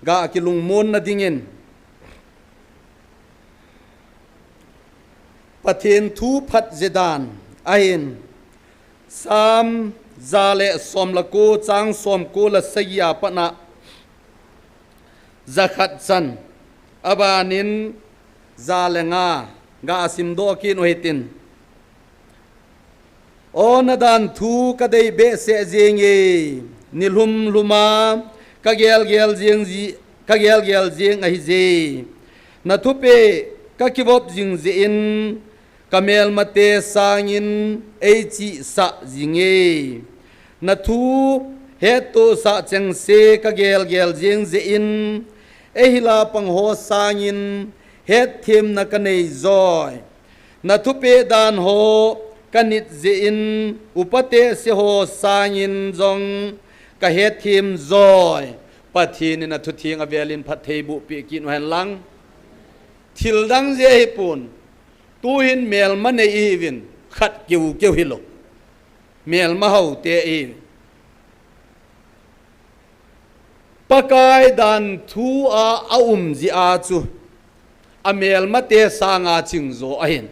ga kilungmon na dingin, Pathen thu phat jeh dan ahin, Sam ja le som le ko, chang som ko le sagi a pat a ja khat chan, abanin ja le nga, ga simdoh kit u hitin. O na dan thu ka dei behseh jenge, ni lhum lhum a ka gel gel jeng ji, ka gel gel jeng ahi je. Na thupeh ka kivop jing jeh in, ka melmate sangin ei chihsah jinge. Na thu hettohsah chengse ka gel gel jeng jeh in, ei hila pang ho sangin hetthemna ka nei joi. Na thupeh dan ho ka nit jeh in, upa tehse ho sangin jong ka hetthem joi. Pathen in a thutheng avel in phatthei boh peh kit u hen lang. Thil dang jeh hi pon. Tuhin melma nei i hiuvin, khat keu keu hilou. Melma hao te i hiuvin. Pakai dan thu a a um jeh a chu, a melmate sanga chingjo ahin.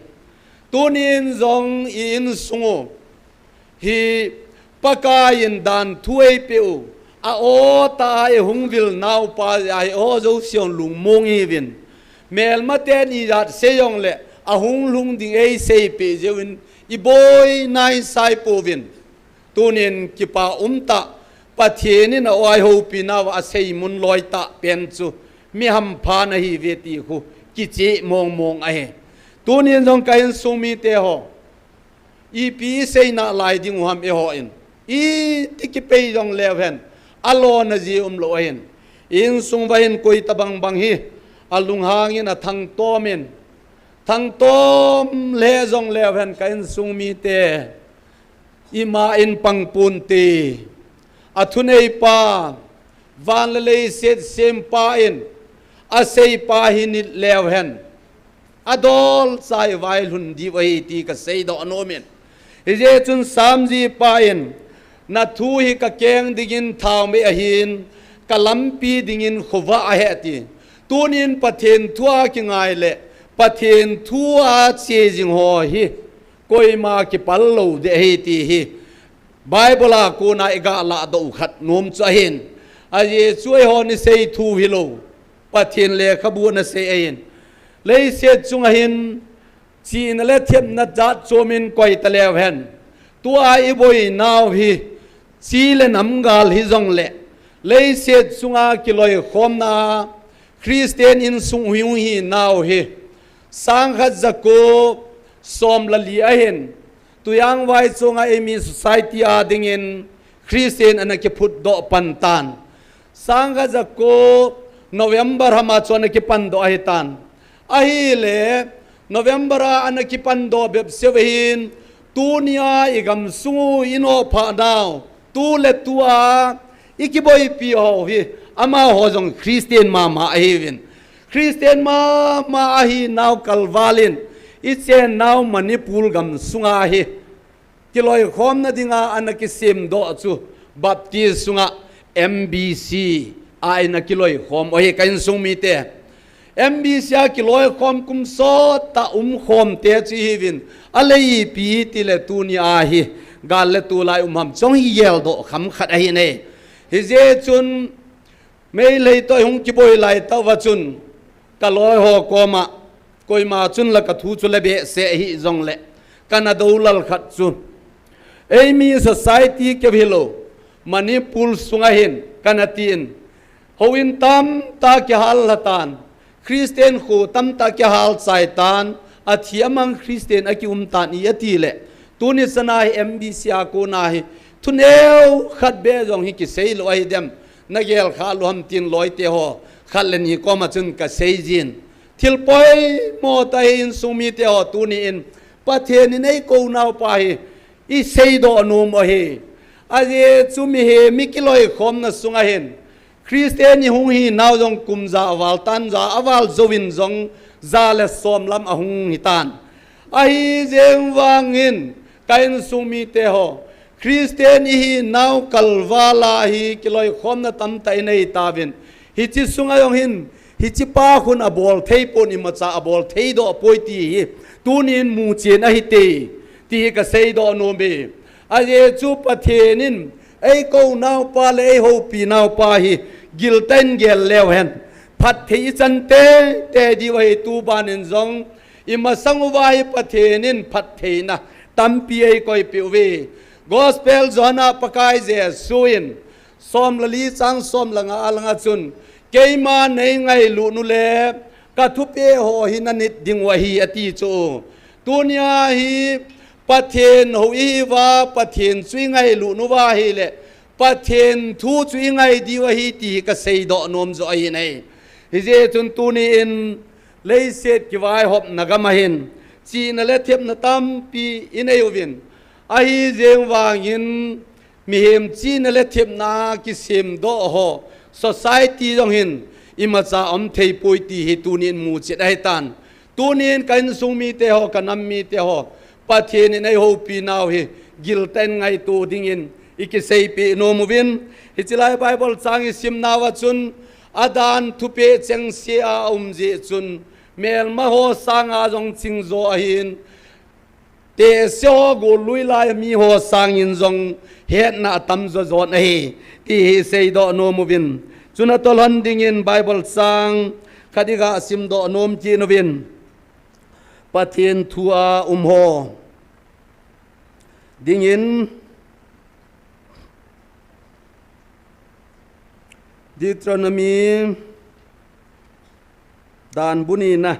Tunin jong i insung u hi Pakai in dan thu eipeh u, a o tah a i hung vil naupa jeh a hi, o jouse hung lungmong i hiuvin. Melmaten ijat sei jongle, a hung lhung ding ei seipeh jeh uvin, i boina i sai pouvin. Tunin kipa um tah, Pathen in a o a i houpina uva a seimun loi tah pen chu, mi hampha na hiuve ti khu, kicheh mong mong ahi. Tunin jong ka insung mite ho, Ipi isei nalai ding u ham eihon. Iti kipei jong leu hen. Alona ji umlou ahin. Insung uva hin koi tabang bang hi. Alunghang in athangtom in. Thangtom le jong leu hen ka insung mite. Ima in pang ponte. Athuneipa. Van le leiset sempa in. Aseipa hi nit leu hen. Adol chai vailhun diu ahi ti kasei doh nom in. Hijeh chun Samji pa in, na thu hi ka keng dingin thaomei ahin, ka lampi dingin khovah ahi ati. Tunin Pathen thu a kingai le, Pathen thu a che jing ho hi, koima kipal lou ding ahi ti hi. Bible a kona i ga ladoh u khat nom chu ahin. Ajeh chu eihon isei thu hilou. Pathen lekhabu a nasei ahin. Leiset chunga hin chihna le thepna jat chom in koi taleu hen. Tua i boinau hi chi le namgal hijongle. Leiset chunga kiloikhomna Christian insung hung hinau hi. Sangkhat jako som le li ahin. Tuiang vai chunga eimi society a dingin Christian ana kiphut doh pan tan. Sangkhat jako November hama chu ana kipan doh ahi tan. Ahile November a ana kipan doh bep seh ahin tunia i gamsung u i nophah nau. Tu le tua i kiboipi ho hi amaho jong Christian mama ahiuvin. Christian mama ahinau kalvalin i chennau Manipur gamsunga hi. Kiloikhomna dinga ana kisemdoh chu Baptist sunga M B C a ana kiloikhom u ahi ka insung mite. M B C a kiloikhom kum sot a umkhom te chu ihiuvin. Alei ipi tile tunia hi gal le tulai um ham chong hi geldoh kham khat ahi nei. Hijeh chun Meitei toh hung kiboi lai tah uva chun, ka loi ho koma, koima chun la ka thu chu le behseh ahi jongle, kana doulal khat chu. Eimi society keu hilou, Manipur sunga hin, kana tin. Houin tamtah kihal lha tan, Christian kho tamtah kihal chai tan, athi amang Christian akium tan i ati le. Tuni chana hi M B C a kona hi, thuneo khat beh jong hi kisei lou ahi dem. Na gel kha lou ham tin loite ho khat le ni koma chun ka sei jin. Thil poimo tah hi insung mite ho tuni in Pathen in eikou nau pa hi i seidoh nom u ahi. Ajeh chu mihem i kiloikhomna sunga hin Christian i hung hinau jong kum ja aval tan, ja aval jouvin jong ja le som lam ahung hitan. Ahi jeng vangin ka insung mite ho, Christian i hinau kalval a hi kiloikhomna tamtah i nei tauvin. Hiche sunga jong hin, hiche pa khun abol thei pon imacha abol thei doh poi ti hi. Tunin muchen ahi te, ti hi ka seidoh nom e. Ajeh chu Pathen in eikou nau pa le eihoupi nau pa hi giltah in gel leu hen. Phatthei i chan teitei diu ahi tu ban in jong i masang uva hi Pathen in phattheina tampi eikoipeh uve. Gospel John a Pakai Jesu in som le li chang som le nga a langa chun, keima nei ngailut u le ka thupeh ho hi na nit ding u ahi ati chu. Tunia hi Pathen hou i hiuva, Pathen chu i ngailut uva ahile, Pathen thu chu i ngai diu ahi ti hi ka seidoh nom joh ahi nei. Hijeh chun tuni in leiset kivaihopna gam a hin, chihna le thepna tampi i nei uvin. Ahi jeng vangin, mihem chihna le thepna kisemdoh ho, society jong hin imacha um thei poi ti hi tunin muchen ahi tan. Tunin ka insung mite ho, ka nam mite ho, Pathen in eihoupi nau hi giltah in ngaito dingin i kiseipeh nom uvin. Hiche lai Bible chang i simnauva chun, adan thupeh chengse a aum jeh chun, melma ho sanga jong chingjo ahin, tehse ho gollui lai mi ho sangin jong hetna atam jo jon ahi, ti hi seidoh nom uvin. Chuna tolhon dingin Bible chang khat i ga simdoh nom kit uvin. Pathen thu a um ho dingin Deuteronomy dan bu nina.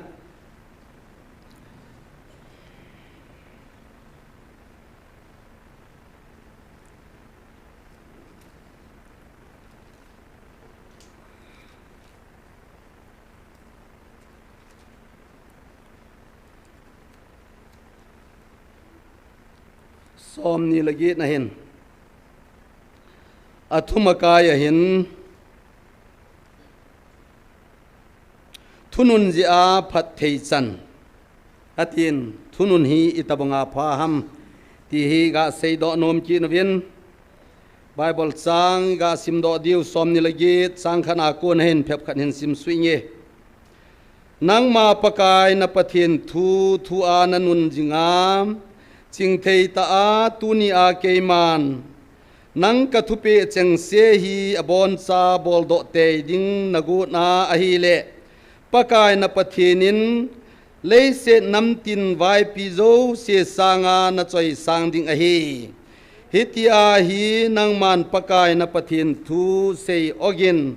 somni le get na hin, athum akai ahin, thunun jeh a phatthei chan, atin, thunun hi itobang a pha ham, ti hi gasei doh nom kit uvin, Bible chang gasim doh diu, somni le get, chang khat a kon hin phep khat hin sim suh inge. Nangma Pakai na Pathen thu, thu a nanun jinga, chingthei tah a tuni a keiman, nang kathupeh chengse hi aboncha boldoh tei ding nagot na ahile, Pakai na Pathen in, leiset namtin vaipi jouse sanga nachoi sang ding ahi. Hitia hi nangman Pakai na Pathen thu sei ogin,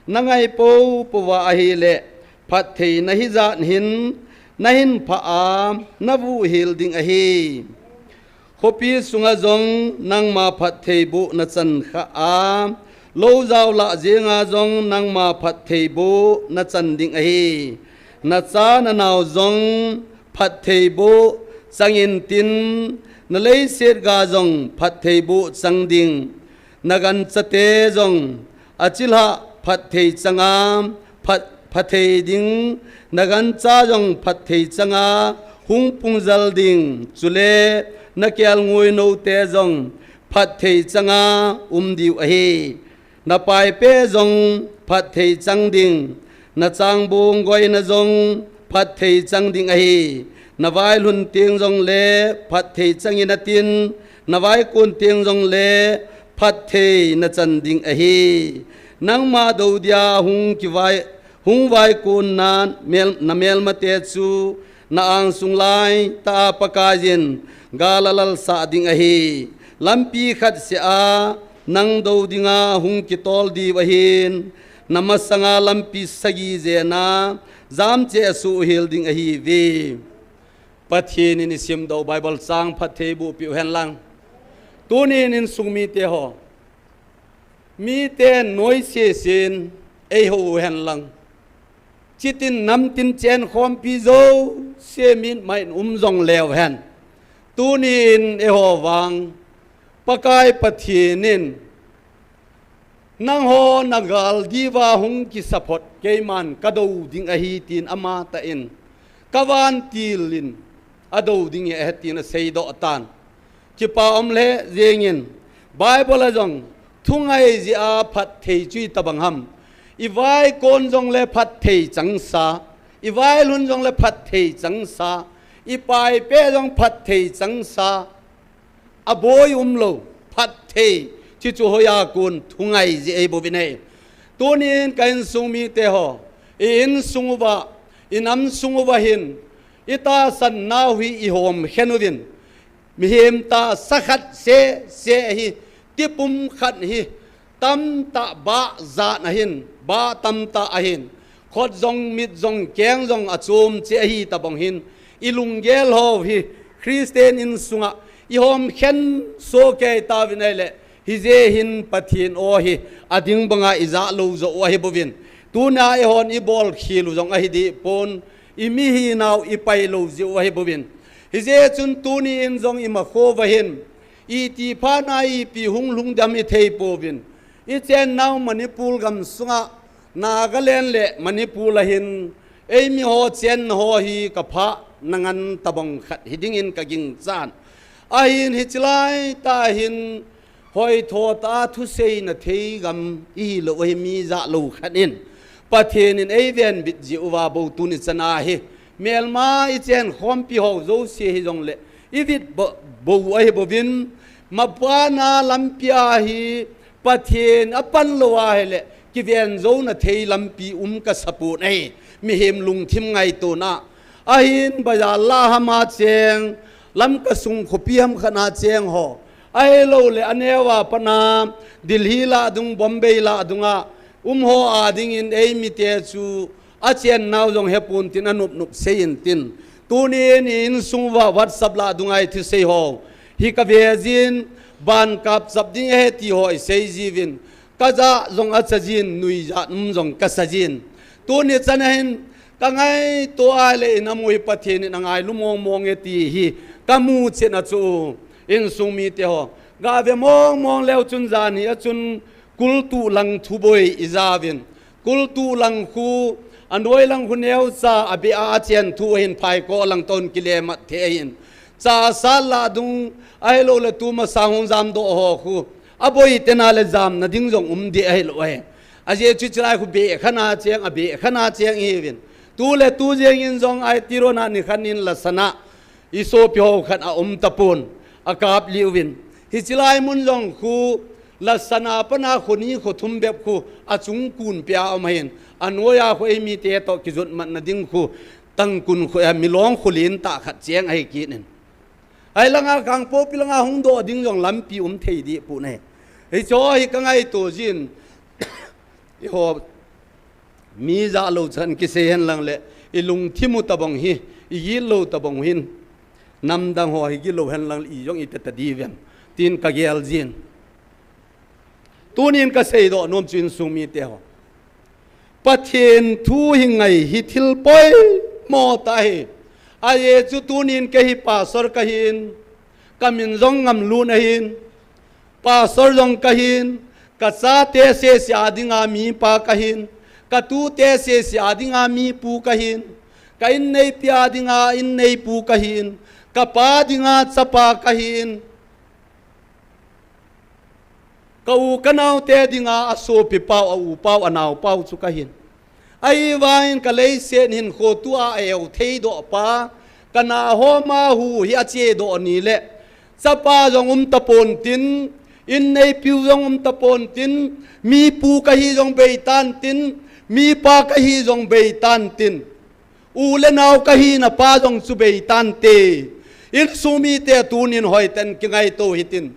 nangai poupou va ahile, phatthei nahi jat hin, nahin phah a, navuh hel ding ahi. Khopi sunga jong nangma phattheiboh nachan khah a, lou jao lah jenga jong nangma phattheiboh nachan ding ahi. Nacha nanao jong phattheiboh chang intin, naleiset ga jong phattheiboh chang ding. Naganchate jong achilhah phatthei changa phat, phatthei ding, nagancha jong phatthei changa hung pungjal ding, chule nakelngoi noute jong phatthei changa um diu ahi. Napaipe jong phatthei chang ding, nachangbong goina jong phatthei chang ding ahi. Navailhun teng jongle phatthei chang in atin, navaikon teng jongle phatthei nachan ding ahi. Nangma dou dia hung kivai, hung vaikon na mel, namelmate chu na angsung laitah a Pakaiyin gal alalsah ding ahi. Lampi khat seh a nang dou dinga hung kitol diu ahin, namasanga lampi sagi jena jamcheh asuhhel ding ahiuve. Pathen in isimdoh Bible chang phattheiboh peh uhen lang. Tunin insung mite ho, mite noise sen eihou uhen lang. Chitin namtin chenkhompi jouse mitmain um jongleu hen, tunin eiho vang Pakai Pathen in, nangho nagal diuva hung kisa phot, keiman kadou ding ahi, tin amatah in, kavantil in adou ding ahi, tin aseidoh tan. Kipa um lheh jengin, Bible a jong thungai jeh a phatthei chu itobang ham? Ivaikon jongle phatthei changsa, ivailhun jongle phatthei changsa, ipaipe jong phatthei changsa, aboi umlou, phatthei, chuchu hoiya kon thungai jeh ahi bouvin ahi. Tunin ka insung mite ho, i insung uva, i namsung uva hin, itahsan nau hi ihomkhen uvin, mihem tahsa khat seh seh hi, tipum khat hi, tamtah bah jat ahin, bah tamtah ahin, khut jong, mit jong, keng jong achom cheh ahi tobang hin, ilunggel ho hi Christian insunga ihomkhen sohkei tauvin ahile, hijeh hin Pathen o hi ading banga ijah lou joh u ahi bouvin, tunia eihon ibolkhel u jong ahi dehpon, imihinau ipailou jeh u ahi bouvin, hijeh chun tunin jong imakhouva hin, itih phatna ipi hung lhung dem ithei pouvin, ichennau Manipur gamsunga, Nagaland le Manipur a hin, eimiho chenna ho hi kaphahna ngen tobang khat hidingin kaginchan. Ahin hiche laitah hin, hoitho tah a thuseina thei gam ihilou ahi, mi jahlou khat in, Pathen in eivenbit jeh uva bou tuni chana hi, melma ichenkhompi ho jouse hijongle, ivit bou, bou ahi bouvin, mabana lampia hi Pathen apan lou ahile, kiven jouna thei lampi um kasapon ahi, mihem lungthim ngaitona. Ahin bazar lah hama cheng, Lamka sung khopi ham khat a cheng ho, ahiloule aneo a patna Delhi lah dung, Bombay lah dunga um ho adingin eimite chu achennau jong hepon tin anop nop seiyin tin. Tunin i insung uva WhatsApp lah dunga ithusei ho hi kave jin, ban kapchap ding ahi ti ho isei jiuvin, kajah jong acha jin, nuijat um jong kasa jin. Tuni chana hin kangaito ahile inam u hi Pathen in angailum mong mong e ti hi kamu chetna chu Insung mite ho, gave mong mong leu chun jan hi a chun kultu lang thuboi i jauvin. Kultu lang khu, anoi lang khu neocha a beh a achen thu ahin, phaikol lang toh kile mat thei ahin. Cha sat lah dung ahilou le tuma sang hung jamdoh ho khu, aboi tena le jamna ding jong um deh ahilou ahi. Ajeh chu chilai khu beh khat a cheng, abeh khat a cheng ihiuvin. Tu le tu jeng in jong ai tiro na ni khat in la sana i sopi ho khat a um tapon, a kap liuvin. Hichi lai mun jong khu, la sana pana khu ni khu thum bep khu, a chung kun pia um ahin. A noi a khu ei mite toh kijot matna ding khu, tang kun khu, eh, milong khu lentah khat cheng ahi kit in. Ai langa Kangpokpi langa hung doh ding jong lampi um thei deh pon ahi. Hicho hi ka ngaito jin. Eiho, mi ja lou chan kisei hen lang le, i lungthim u tabang hi, i gilou tabang hin, namdang ho hi gilou hen lang le, i jong i teta diu vem, tin ka gel jin. Tunin ka seidoh nom chu insung mite ho, Pathen thu hi ngai hi thil poimo tah ahi. Ajeh chu tunin kei hi pastor ka hin, ka min jong Ngamlun ahin, pastor jong ka hin, ka chate sese a dinga mipa ka hin, ka tute sese a dinga mipu ka hin, ka inneipi a dinga inneipu ka hin, ka pa dinga chapa ka hin, ka u ka naote dinga a sopi pau, a u pau, a nao pau chu ka hin. Ahivangin ka leiset hinkho tua a eu thei doh pa, ka na ho ma hu hi a che doh ni le, chapa jong um tapon tin, inneipiu jong um tapon tin, mipu ka hi jong bei tan tin, mipa ka hi jong bei tan tin, u le nao ka hina pa jong chu bei tante. Insung mite tunin hoiten kingaito hitin.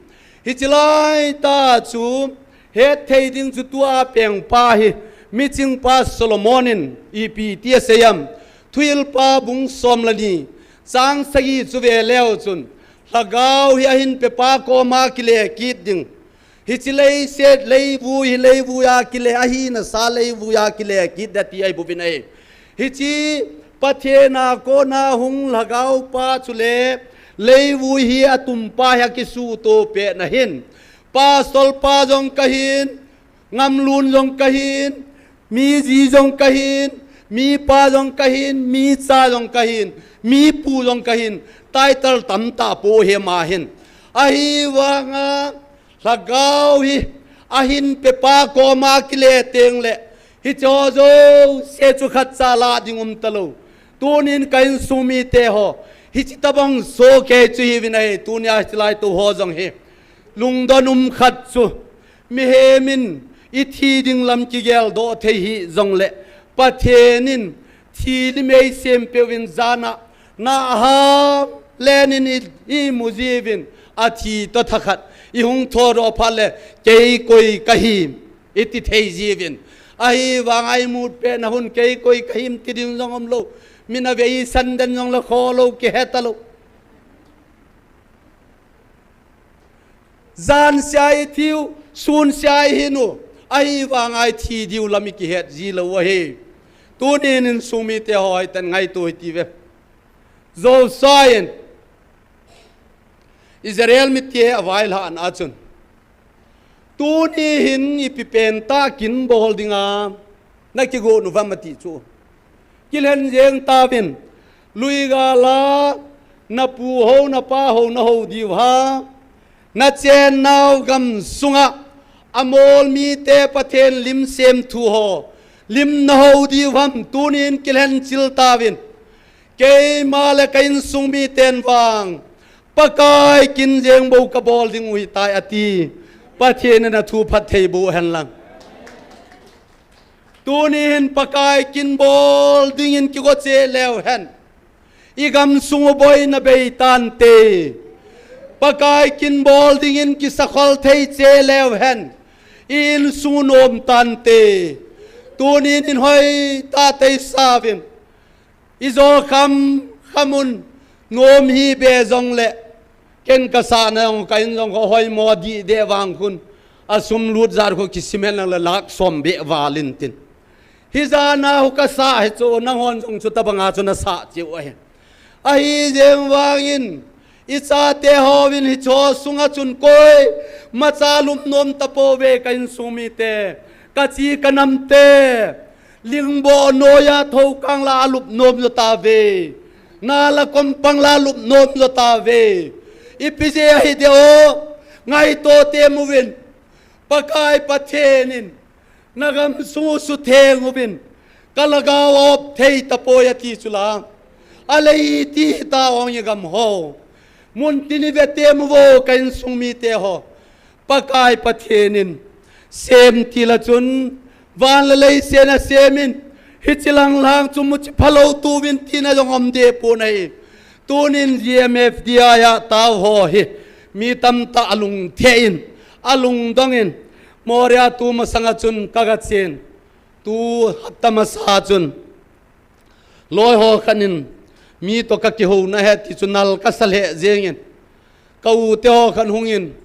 Hichi lai tah chu, het thei ding chu tua pengpa hi, michingpa Solomon in ipi ti asei em. Thuhilpa bung som le ni, chang sagi chu ve leu chun, Lhagao hi ahin pepa koma kile kit ding. Hichi leiset leivui hi leivui a kile, ahina sa leivui a kile kit ding ti ahi bouvin ahi. Hichi Pathen a kona hung Lhagao pa chule leivui hi atum pa hi akisutoh pet na hin, pastor pa jong ka hin, Ngamlun jong ka hin, mi ji jong ka hin, mipa jong ka hin, mi cha jong ka hin, mipu jong ka hin, title tamtah po hi ma hin. Ahivanga Lhagao hi ahin pepa koma kile teng le, hicho jouse chu khatcha lah ding um talou. Tunin ka insung mite ho, hichi tabang soh kei chu hiuvin ahi, tunia hichi lai tou ho jong hi. Lungdon um khat chu, mihem in i thi ding lam kigeldoh thei hih jong le, Pathen in thi lim eisem peuvin jana, na ham len in i, i mu jiuvin, athi toh thakhat i hung thoudoh phat le, kei koi ka hi, i ti thei jiuvin. Ahivanga i mut pet na hun kei koi ka hi ti ding jong umlou. Min a vei san den jong le kholou, kihe talou. Jan sia i thiu, sun sia i hinu, ahivanga i thi diu lam i kihet jilou ahi. Tunin insung mite ho hoiten ngaito hiti ve. Joshua in Israel mite availhahna a chun, tuni hin ipi pentah kin bol dinga na kigon uvam ati chu. Kilhen jeng tauvin, luigala na pu ho, na pa ho na ho diu ham, na chennau gamsunga Amor mite Pathen lim semthu ho lim na ho diu ham, tunin kilhen chil tauvin. Keima le ka insung miten vang Pakai kin jeng bou ka bol ding u hitai ati. Pathen in athu phatthei boh hen lang. Tuni hin Pakai kin bol dingin kigo cheh leu hen, i gamsung u boina bei tante. Pakai kin bol dingin kisakhol thei cheh leu hen, i insung u nom tante. Tunin in hoitah tah i sauvin, i jo kham kham un, nom hi be jong le, ken ka sahna jong ka in jong kho hoimo dih deh vang khun, a sum lut jat kho kisim hen lang le lakh som beh val in tin. Hijat na hu ka sah hi chu, nanghon jong chu tabanga chu na sah cheh u ahi. Ahi jeng vangin, Ichate hon hiche sunga chun koima cha lupnom tapouve, ka insung mite, kachi kanamte. Lingbo noiya thoukang la alupnom jou tauve. Nala kompang la alupnom jou tauve. Ipi jeh ahi dem, ngaito temun. Pakai Pathen in, nagam sung sutheng uvin, kalhagao aop thei tapoi ati chula, alei iti tauve, igam ho. Muntin ive temun, ka insung mite ho. Pakai Pathen in, sem tila chun, van le leiset asem in, hiche lang lang chu muchi phalou tuvin tina jong um deh pon ahi. Tunin G M F D I a tao ho hi, mi tamtah alungthim in, alungdong in, Moria tu masanga chun kaga chen. Tu hapta masa chun, loi ho khat in, mi toh kakihouna ahi ti chu nal kasa lheh jeng in. Ka u te ho khat hung in,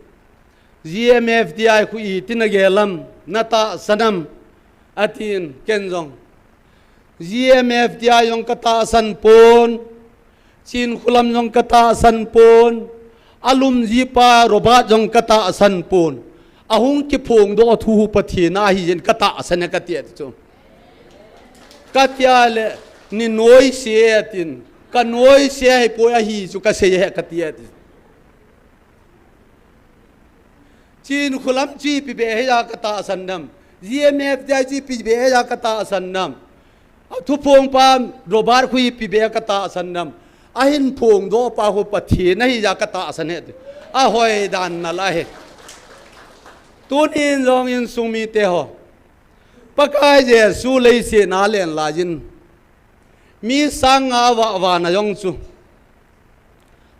G M F D I khu iti nagel ham, natahsan ham, atin, ken jong. G M F D I jong katahsan pon, Chinkholam jong katahsan pon, alum jipa Robert jong katahsan pon, ahung kiphongdoh thu Pathen ahi jeh in katahsan e kati e ti chu. Kati a le, nei noise e atin, kanoise ahipoi ahi chu kasei e kati e ti. Chinkholam chu ipi beh hia katahsan dem. G M F D I chu ipi beh hia katahsan dem. Athuphongpa Robert khu ipi beh katahsan dem. Ahin phongdohpa khu Pathen ahi jeh a katahsan e ti. Ahoi dan nal ahi. Tunin jong insung mite ho. Pakai Jesu leiset a alen laiyin. Mi sang nga vah vana jong chu.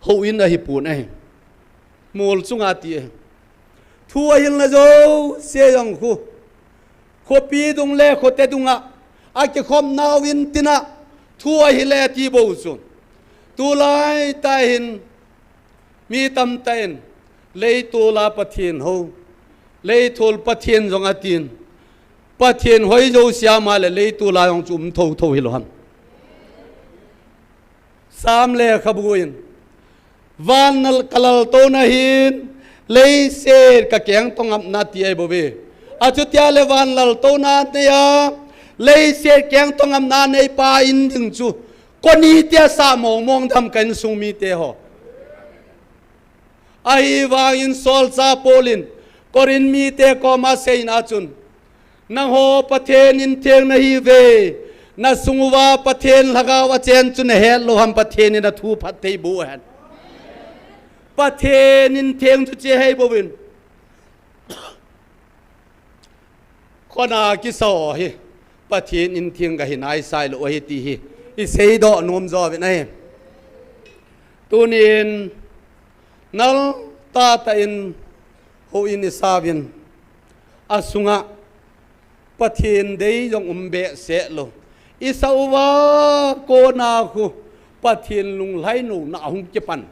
Houin ahipon ahi. Mol chunga ti ahi. Thu ahilna jouse jong khu. Khopi dung le khote dunga. Akikhopna u in tina. Thu ahile ti bou chu. Tulai tah hin. Mi tamtah in. Leitol a Pathen hou. Leitol Pathen jong atin. Pathen hoi jouse ama le leitol a jong chu um thotho hilou ham. Sam lekhabu in, van nal kalaltouna hin, leiset kakeng toh ngapna ti ahi bouve. Achutia le van laltouna neiya, leiset keng toh ngapna neipa in ding chu, koni tia sa mong mong dem ka insung mite ho. Ahivangin solchah Paul in Corinth mite koma aseina chun, nangho Pathen in theng nahiuve, nasung uva Pathen lhagao achen chu nahet lou ham, Pathen in athu phatthei boh hen. Pathen in theng chu che hei bouvin. Khona kisa ho hi Pathen in theng kahi naisai lou ahi ti hi iseidoh nom jouvin ahi. Tunin nal tahtah in houin isauvin asunga Pathen dei jong um behseh lou. Isa uva kona khu Pathen lunglhaina ahung kipan.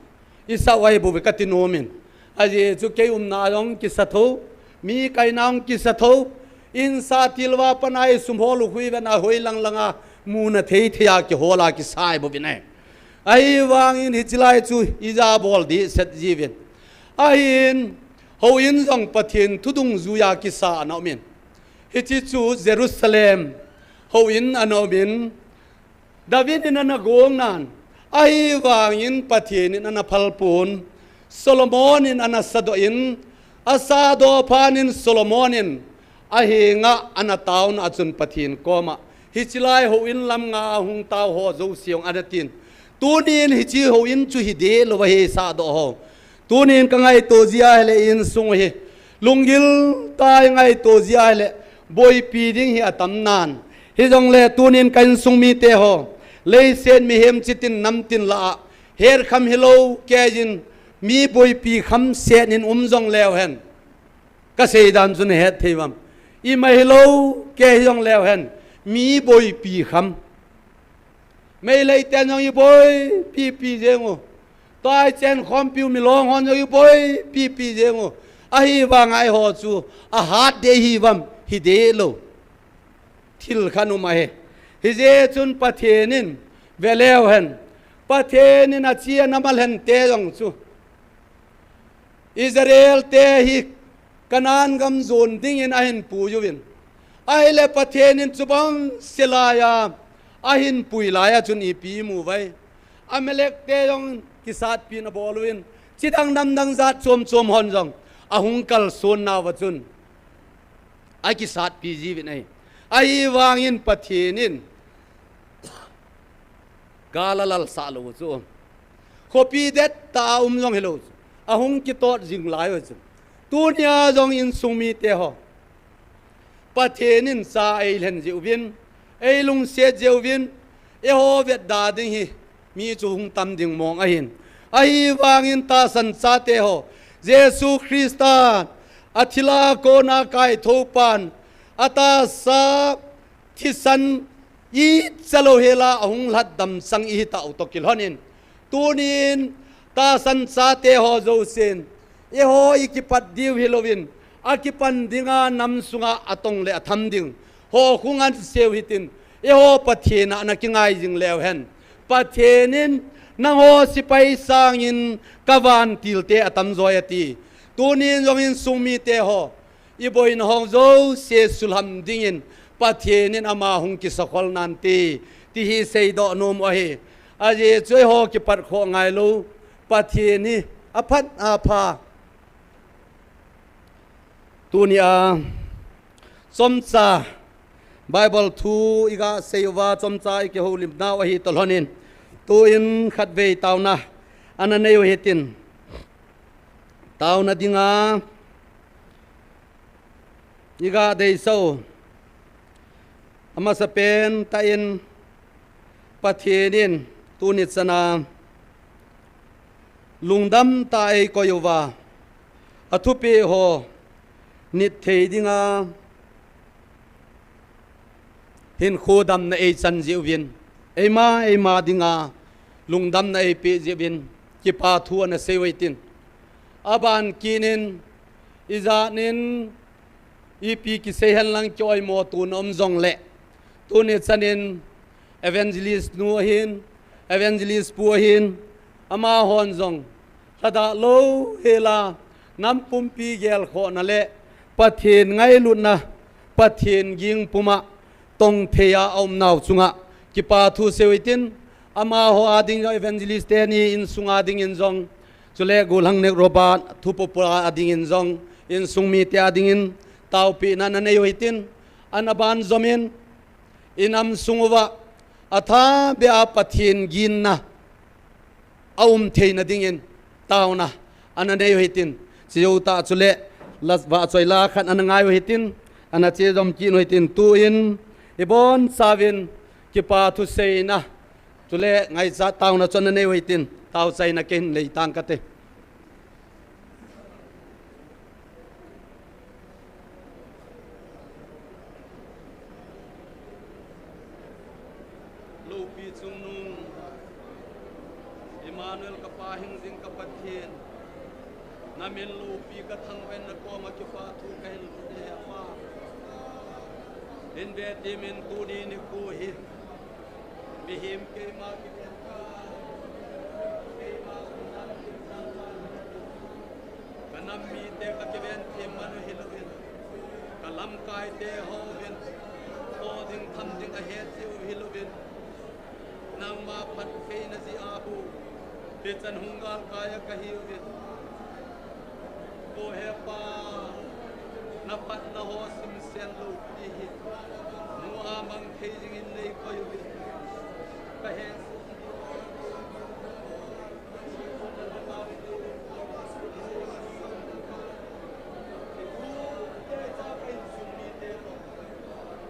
Isa u ahi bouve kati nom in. Ajeh chu kei umna jong kisa tho, mi kaina jong kisa tho, insung til uva pat a isum hol u khu iven a hoi lang langa muna thei thei a kihol a kisa ahi bouvin ahi. Ahivangin hiche lai chu ija bol dehset jiuvin. Ahin, houin jong Pathen thu dungjuiya kisa ana umin. Hiche chu Jerusalem houin ana umin. David in ana gong nan, ahivangin Pathen in ana phal pon, Solomon in ana sadoh in, asadoh phat in Solomon in ahenga ana taona a chun Pathen koma, hiche lai houin lam nga ahung tao ho jouse jong ana tin. Tunin hiche houin chu hideh lou ahi sadoh ho. Tunin kangaito jeh ahile insung hi lunggil tah a ingaito jeh ahile boipi ding hi atam nan. Hijongle tunin ka insung mite ho, leiset mihem chitin namtin lah a hetkham hilou keiyin mi boipi kham set in um jongleu hen. Kasei dan chu nahet thei uvam. Ima hilou kei hijongleu hen, mi boipi kham. Meitei ten jong iboipi pi jeng u. Tua ichen khompiu Milong hon jong iboipi pi jeng u. Ahivanga eiho chu ahat deh ihiuvam, hideh lou. Thil khat um ahi. Hijeh chun Pathen in veleu hen. Pathen in achi ana mal hen te jong chu Israel te hi Canaan gam jon dingin ahin pui uvin. Ahile Pathen in chubang se laiya ahin pui laiya chun ipi imu uvem? Amalek te jong kisatpi na abol uvin. Chidang namdang jat chom chom hon jong ahung kalson nauva chun akisatpi jiuvin ahi. Ahivangin Pathen in gal alal sah lou chu. Khopi det tah a um jong hilou chu. Ahung kitot jing lai u chu. Tunia jong insung mite ho, Pathen in cha eilhen jiuvin, eilungset jiuvin, eiho vetda ding hi mi chu hung tam ding mong ahin. Ahivangin tahsan chate ho, Jesu Christa athil'a kona kaithopan, atahsa thisan icha lou hel'a ahung lhatdam sang ihi tautoh kilhonin. Tunin tahsan chate ho jousen, eiho ikipat diu hilouvin, akipan dinga nam sunga atong le atham ding ho khu nganseu hitin, eiho Pathen a nakingai jing leu hen. Pathen in nangho sepai sangin kavantilte atamjo e ati. Tunin jong insung mite ho, iboina ho jouse sulham dingin Pathen in ama hung kisakhol nante, ti hi seidoh nom u ahi. Ajeh chu eiho kipat khoh ngailou Pathen hi aphat apha. Tunia chomcha Bible thu iga sei uva chomcha ikihoulimnau ahi tolhonin, tuin khatvei taona ana nei u hitin, taona dinga iga deisah u amasapen tah in, Pathen in tuni chana lungdam tah a eikoi uva, athupeh ho nit thei dinga hinkho damna eichan jiuvin, eima eima dinga lungdamna eipeh jiuvin, kipa thu ana sei u hitin. Aban kinin, ijat nin ipi kisei henlang kioimo tuna um jongle, tuni chanin evangelist nu ahin, evangelist pu ahin, amahon jong lhadah lou hel'a nam pumpi gelkhohna le Pathen ngailutna, Pathen ging puma tong theiya aumnau chunga kipa thu sei u hitin, amaho ading jong, evangelist teni insunga dingin jong, chule Golhang Nek Robert thupopo adingin jong, insung mite adingin taopehna ana nei u hitin, ana banjomin, inam sung uva athabeh a Pathen ginna aum theina dingin taona ana nei u hitin, chejou tah chule la vahchoi la khat ana ngai u hitin, ana chejom kit u hitin, tuin ibonchauvin kipa thuseina chule ngaichat taona chu ana nei u hitin, taochaina kahin nei tang kate. Loupi chungnung, Emmanuel, kapa hingjing ka Pathen, namin loupi kathangvah in nakoma kipa thu kahin lhut e, Apa. Hinve temin tuni nikho hi mihem keima kiven, keima kanam mite kakiven them man u hilouvin, kalamkaite hovin, tho ding tham ding ahet jiu hilouvin, nangma phattheina jeh a bou hichan hung galkai a kahiuvin. O Hepa, naphatna ho simsen lou pi hi, mu a mang thei dingin neikoi uvin. Kahen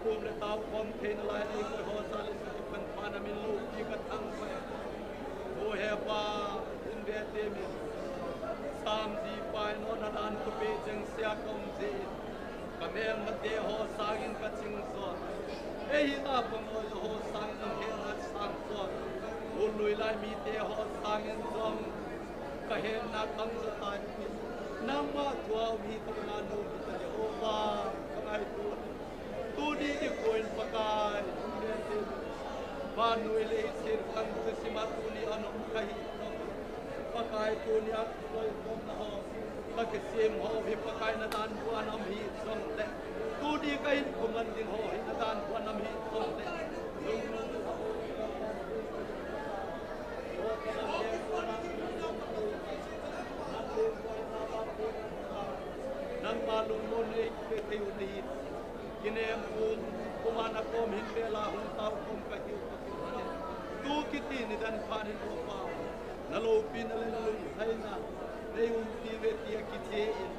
Khom le tao khom theina lai neikoi ho jal in kakipanpa namin loupi kathangvah e. O Hepa, hinve temin, samji pai nona dan thupeh chengse a kaum jeh in, kamelmate ho sangin kaching jon, eihil a pang loi ho sangin hetna sang jon, ul lui lai mite ho sangin jong kahetna kang jo tai. Nangma thua um hitobanga nom hita Jehovah, kangaito. Tuni nikho in Pakai, vannoi leiset kangtu sima tuni a um kahi. Pakai, tuni a loikhomna ho, Ka kisem ho hi Pakai na dan bua nam hi song le. Tu di ka in kuman din ho hi na dan bua nam hi song le. Nangma lungmon nei te te u ni. Kinem pum, puma na kom hin vela hung tau kom ka hiu ka hiu. Tu kiti ni dan pha ni ko pa. Na loupina le na lungheina. Nei umpi ve tia kiche in.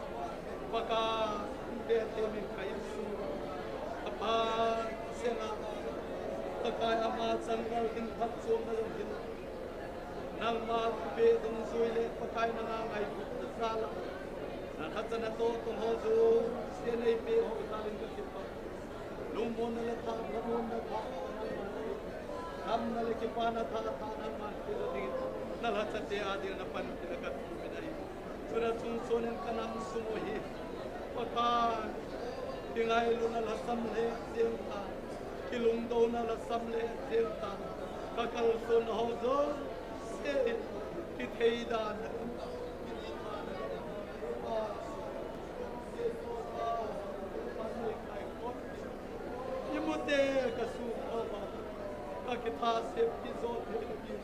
Pakai te te min ka in su. Apa senga. Pakai ama changgal hin phat chom na lung hin. Nangma pe dungzui le Pakai nanga ngailutna jal a. Na khat chana to tong ho jouse nei pe ho jal in ka kipah. Lungmonna le tha, lungmonna tha. Damna le kipana tha, tha nangman pe ding. Na lhacha te a ding na panpi na ka thum in ahi. Chuna chungchon in ka nam sung u hi. Pakai, kingailutna lhasam le jeng ta. Kilungdonna lhasam le jeng ta. Ka kalson ho jouse. Kithei dan. Imute ka su ho ba. Ka kitha se ki jo the ki.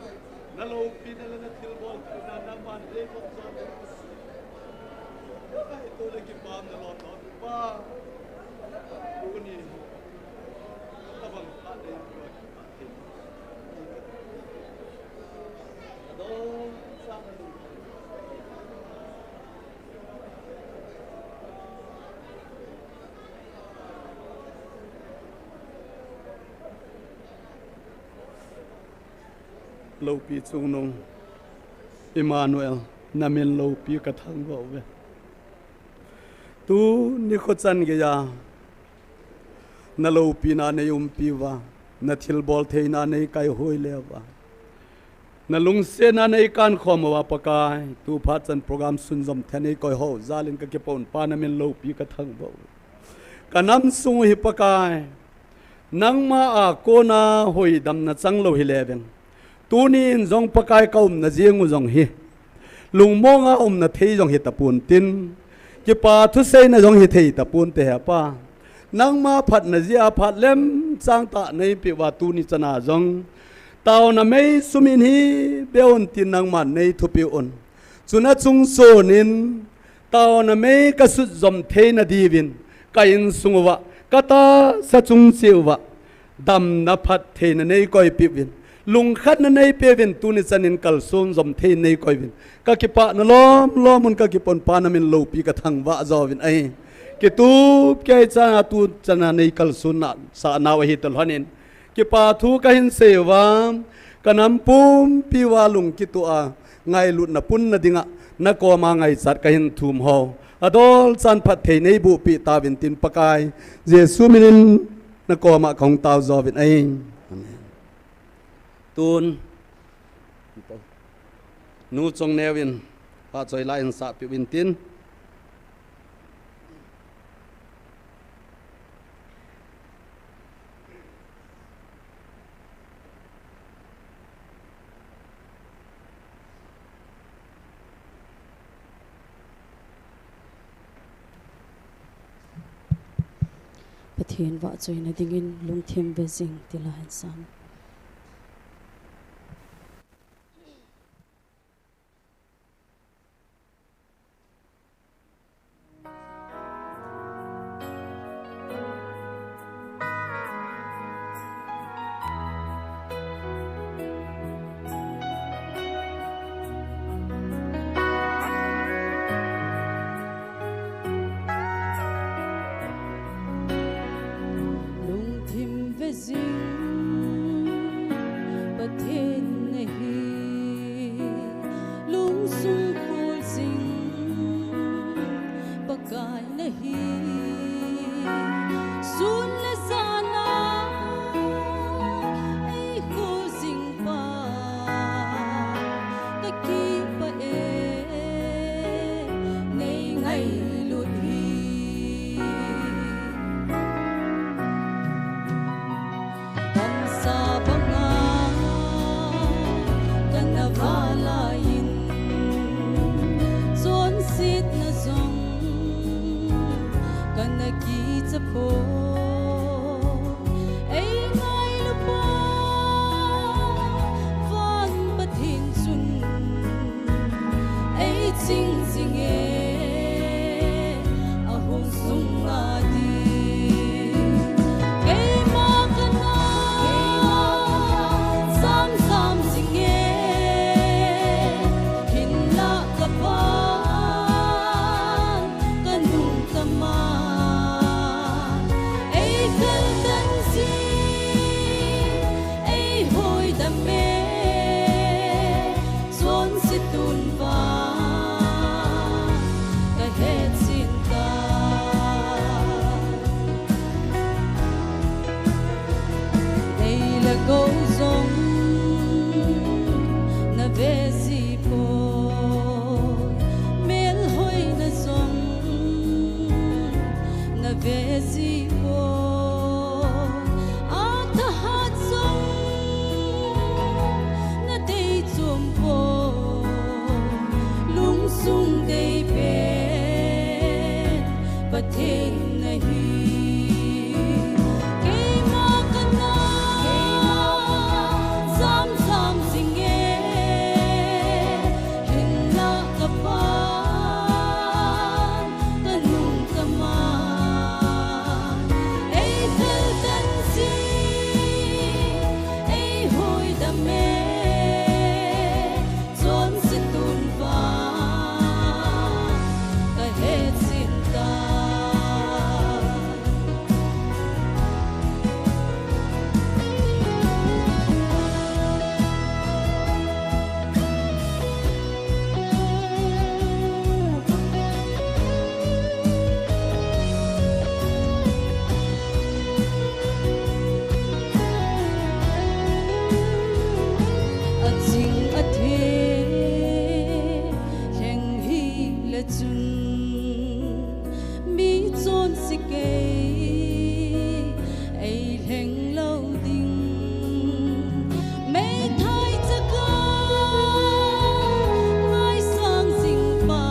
Na loupina le na thilbol theina nangman dei ko jo. Ai to le kipamna lom lom pa. Kuni. Ka bang kha dei ko. Loupi chungnung Emmanuel, na min loupi ka thangvah uve. Tuni kho chan geiya na loupina nei umpi uva, na thilbol theina nei kaihoi le uva, na lungsetna nei kankhom uva Pakai, tu phat chan program sunjom thei nei koi ho jal in ka kipon pa na min loupi ka thangvah uve. Ka nam sung u hi Pakai, nangma a kona hoidamna chang lou hi le veng. Tuni in jong Pakai ka umna jeng u jong hi. Lungmonga umna thei jong hi tapon tin. Kipa thuseina jong hi thei tapon te he pa. Nangma phatna jeh a phat lem chang tah nei pe uva tuni chana jong. Taona mei sum in hi be un tin nangman nei thupi un. Chuna chungchon in Taona mei ka sut jom theina diuvin, ka insung uva, ka tahsa chung cheh uva, damna phattheina nei koipi uvin, lungkhatna nei pe uvin, tuni chan in kalson jom thei nei koi uvin, ka kipah na lom lom un ka kipon pa na min loupi ka thangvah jo uvin ahi. Kitup kei chan a tu chan a nei kalson na sa nau ahi ta lhon in, kipa thu ka hin sei uva, ka nam pumpi uva lung kituh a, ngailutna punna dinga, na koma ngaichat ka hin thum ho. Adol chan phatthei nei boh peh tauvin tin Pakai Jesu min in na koma ka hung tao jo uvin ahi. Amen. Tun, Nu Chongneo in, phat choi la in sah peh uvin tin. Pathen vahchoina dingin Lungthim Vejing ti la in sam. Lungthim Vejing. Chapon ei ngailu pa van Pathen chun ei ching jing e, ahung sunga ding. Keima kana sam sam jing e, hinlah ka Pa kanung kama, ei kaltan jing, ei hoidam e, chonse tun vang kahet jin tai. Nei le gou jong nave ji poi, melhoina jong nave ji poi, athahat jong nadei chom poi, lungsung dei pen Pathen nahi. Keima kana sam sam jing e, hinlah ka Pa kanung kama, ei kaltan jing, ei hoidam e, chonse tun vang kahet jin tai. Aching athe lheng hile chun, mi chonse kei ei lheng lou ding. Meithai chaka ngaisang jing pa,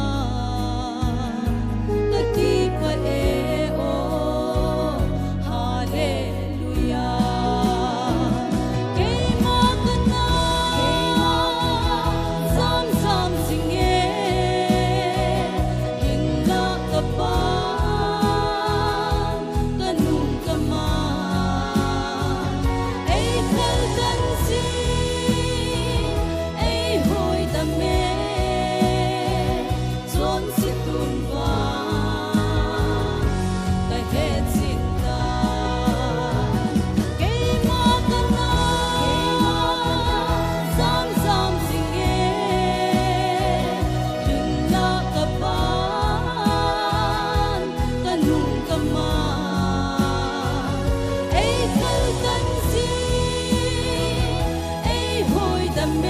ka kipah e o, Hallelujah. Keima kana sam sam jing e, hinlah ka Pa kanung kama, ei kaltan jing, ei hoidam e, chonse tun vang kahet jin tai. Keima kana sam sam jing e, hinlah ka Pa kanung kama, ei kaltan jing, ei hoidam e,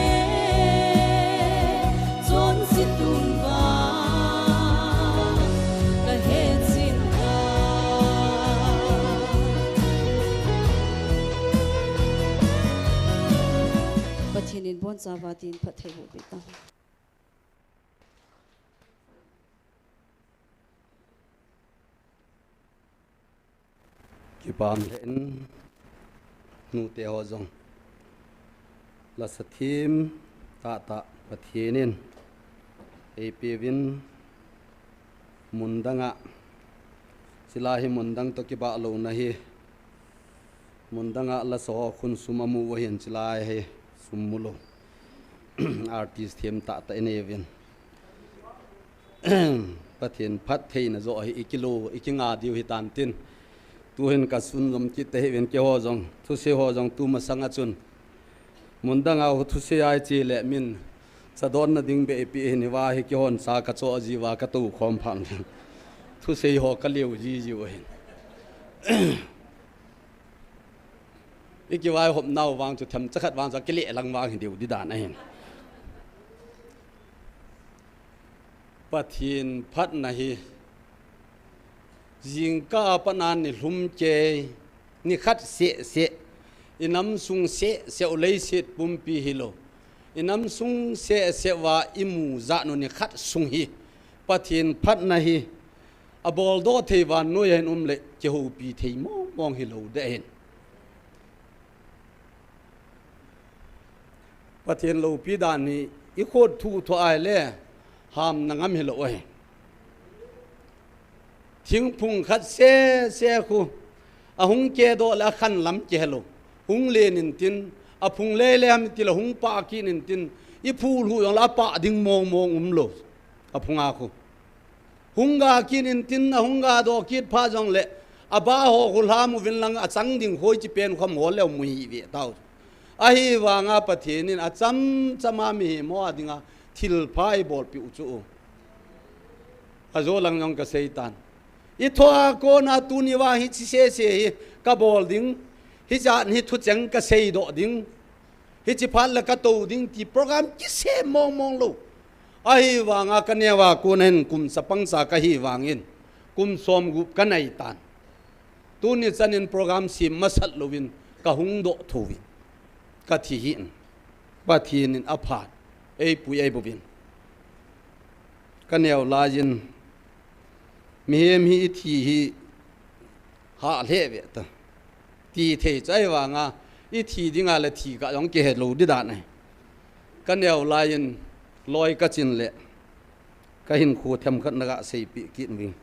chonse tun vang kahet jin tai. Pathen in abonchauva tin phatthei boh peh tang. Kipah lheh in, nute ho jong lasa thim tahtah Pathen in eipeuvin, mundang a, hilai hi mundang toh kibah louna hi, mundang a lasa ho khun sum amu uva hin hilai hi sum mulou artist thim tahtah inei uvin. Pathen phattheina joh hi ikilo, ikinga diu hitan tin. Tuhin kasunjom kit tahih uvin, keiho jong, thusei ho jong tumasang a chun mundang a thusei a iche le min chadonna ding beh ipeh hin, hiva hi keihon cha kachoh jiuva katou khom phat in thusei ho kaleo jiji uhin. Ikivaihop nau vang chu themcha khat vang chu akile lang vang hi diu di dan ahin. Pathen phatna hi jingkah a pat a nilhum kei, nikhat seh seh, inam sung seh seh u leiset pumpi hilou, inam sung seh seh uva imu jat u nikhat sung hi Pathen phatna hi Aboldoh thei vannoi a hin um le, kihoupi thei mong mong hilou ding ahin. Pathen loupi dan hi, i khut thu thu ahile, hamna ngam hilou ahi. Thingphung khat sese khu, ahung kedoh le akhan lam kihelou. Hung len intin, aphung lele ham ti le hung pah kit intin, i phulhu jong le apah ding mong mong umlou. Aphunga khu. Hung ga kit intin, ahung gadoh kit phat jongle, abah ho khu lhamuvin lang achang ding hoi chi pen khom ho leu mu hih ve tau. Ahivanga Pathen in achamchama mihem ho dinga thilpha eibolpeh u chu. Ajo lang jong kasei tan. I thoa kona tuni vang hiche sese hi kabol ding, hichan hi thucheng kaseidoh ding. Hiche phat le katou ding ti program kisem mong mong lou. Ahivanga kaneo a kona hin kum chapang cha kahi vangin, kum som gup kanei tan. Tuni chanin program sem masat louvin kahung doh thouvin. Kathi hih in. Pathen in aphat eipui eibouvin. Kaneo laiyin, mihem hi ithi hi hah lheh ve ta. Ti thei chu ahivanga, ithi dinga le thi kah jong kihelou ding dan ahi. Kaneo laiyin, loi kachin le, kahinkho themkhat naga seipeh kit uving.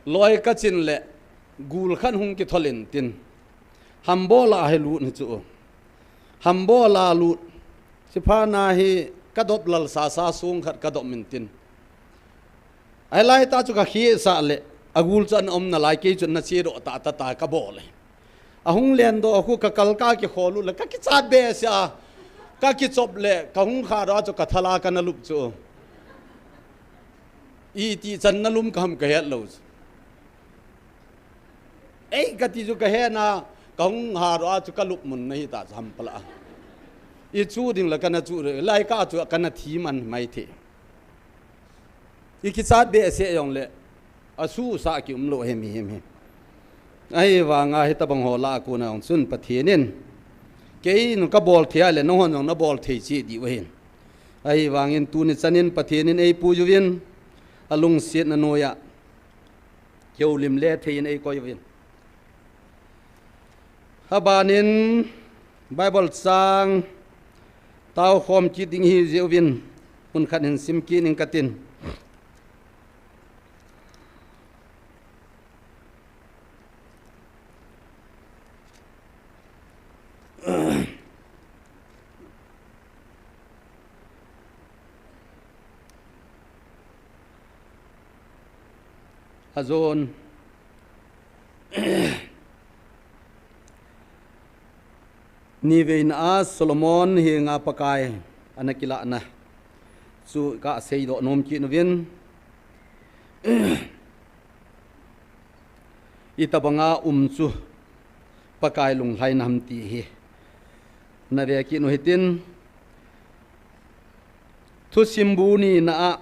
Loi kachin le, gul khat hung kithol intin. Hambol a hi lut hi chu. Hambol a lut. Chiphat na hi kadop lal sasa sung khat kadop intin. Ahilai tah chu kakhesah le, agul chu ana um nalai, kei chu ana chedoh tah tah tah kabol e. Ahung lendoh khu kakal kakikholut le, kakichat behseh a, kakichop le, kahung khadoh a chu kathal a kana lup chu. Iti chan nalum kaham kahet lou chu. Ei, kati chu kahet na, kahung khadoh a chu kalup mun nahi tah chu hampal a. I chu ding le kana chu le, lai kah chu kana thi man mai thei. I kichat behseh jongle, asuhsah kium lou ahi mihem hi. Ahivanga hitobang ho lah a kona jong chun Pathen in, kein kabol thei a le, nanghon jong nabol thei cheh diu ahin. Ahivangin tuni chanin Pathen in eipui uvin, alungsetna noiya, kihoulim le thei in eikoi uvin. Abanin Bible chang taokhom kit ding ihi jeh uvin, hun khat hin sim kit ing katin. Ajon. Niveina a Solomon henga Pakai ana kilahna chu kaseidoh nom kit uvin. Itobanga um chu Pakai lunglhaina ham ti hi nave kit u hitin. Thusim bu nina a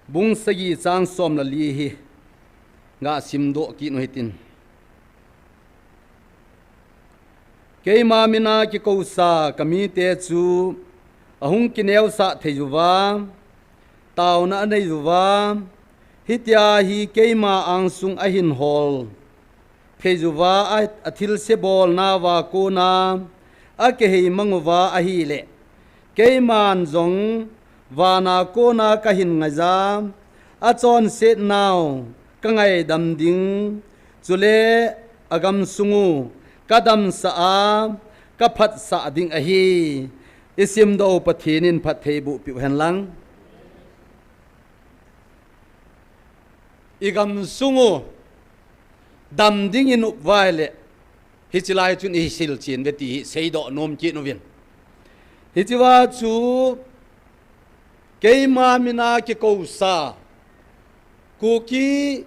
bung sagi chang som le li hi gasimdoh kit u hitin. Keima mina kikousa kamite chu ahung kineosah thei uva, taona anei uva, hitia hi keima angsung ahin hol thei uva, a, athilse bolnauva kona akihei mang uva ahile, keiman jong vana kona kahin ngaija, achonsetnau kangaidam ding, chule agamsung u kadamsah a, kaphatsah ding ahi. Isimdoh u Pathen in phatthei boh peh u hen lang. Igamsung u dam ding inop uva ahile, hiche lai chun ihisil chen uve ti hi seidoh nom kit uvin. Hichea chu keima mina kikousa, Kuki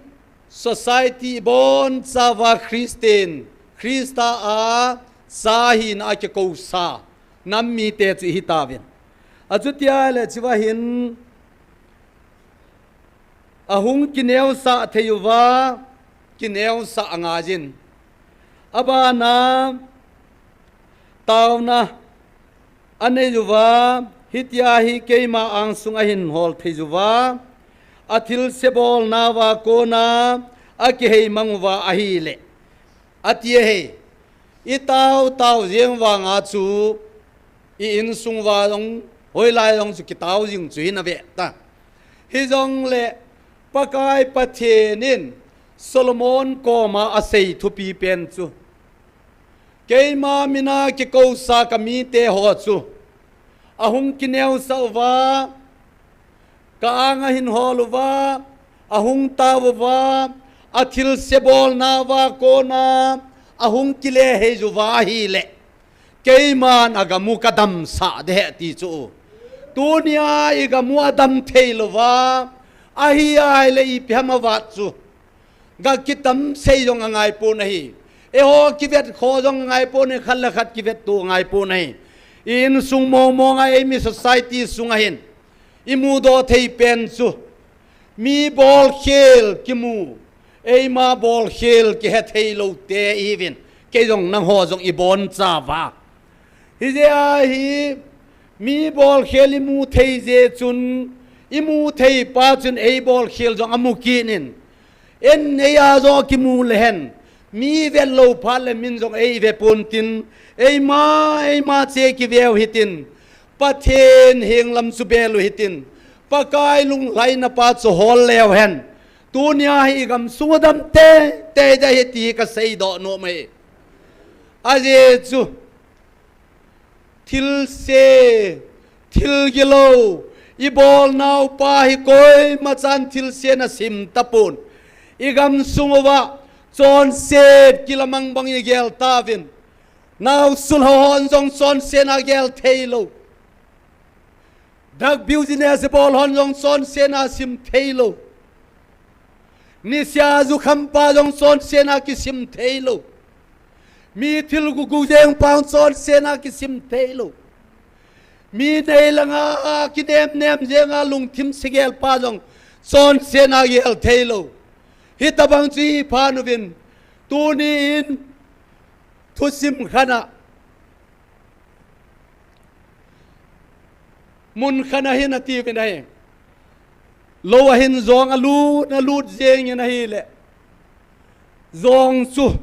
society bonchauva Christian, Christa a cha hina a kikousa nam mite chu ihitauvin. Achuti ahile hichea hin ahung kineosah thei uva, kineosah angaiyin. Abana taona anei uva, hitia hi keima angsung ahin hol thei uva, athilse bolnauva kona akihei mang uva ahile, ati ahi. Itao tao jeng vanga chu i insung uva jong, hoilai jong chu kitao jing chu hin ave ta. Hijongle Pakai Pathen in Solomon koma asei thupi pen chu, keima mina kikousa kamite ho chu ahung kineosah uva, ka anga hin hol uva, ahung tao uva, athilse bolnauva kona ahung kile hei uva ahile, keiman agam u kadamsah ding ahi ti chu. Tunia igam u adam thei louva ahi ahile, ipi ham avat chu. Ga kitam sei jong angai pon ahi. Eiho kivet kho jong angai pon ahi, khat le khat kivet to angai pon ahi. I insung mong mong a, eimi society sunga hin imudoh thei pen chu, mi bolkhel kimu, eima bolkhel kihe thei lou te ihiuvin, kei jong nangho jong ibonchauva. Hijeh a hi, mi bolkhel imu thei jeh chun, imu thei pa chun ei bolkhel jong amu kit in, en ei a jong kimu lehen, mi vet lou phat le min jong ei ve pon tin, eima, eima che kiveu hitin, Pathen heng lam chu bel u hitin, Pakai lunglhaina pa chu hol leu hen. Tunia hi igam sung u adam teitei ding ahi ti kasei doh nom e. Ajeh chu, thilse, thil gilou, ibolnau pa hi koima chan thilse nasim tapon. Igam sung uva chonset kilamang bang igel tauvin. Naosulha hon jong chonsetna gel thei lou. Drug business ibol hon jong chonsetna sim thei lou. Nisa jukham pa jong chonsetna kisim thei lou. Mi thil gugu jeng pa jong chonsetna kisim thei lou. Mi nei langa kinem nem jenga lungthim segel pa jong chonsetna gel thei lou. Hitabang chu iphan uvin, tuni in thusim khat a, mun khat a hin ati uvin ahi. Lou a hin jong alut, alut jeng in ahile, jong chu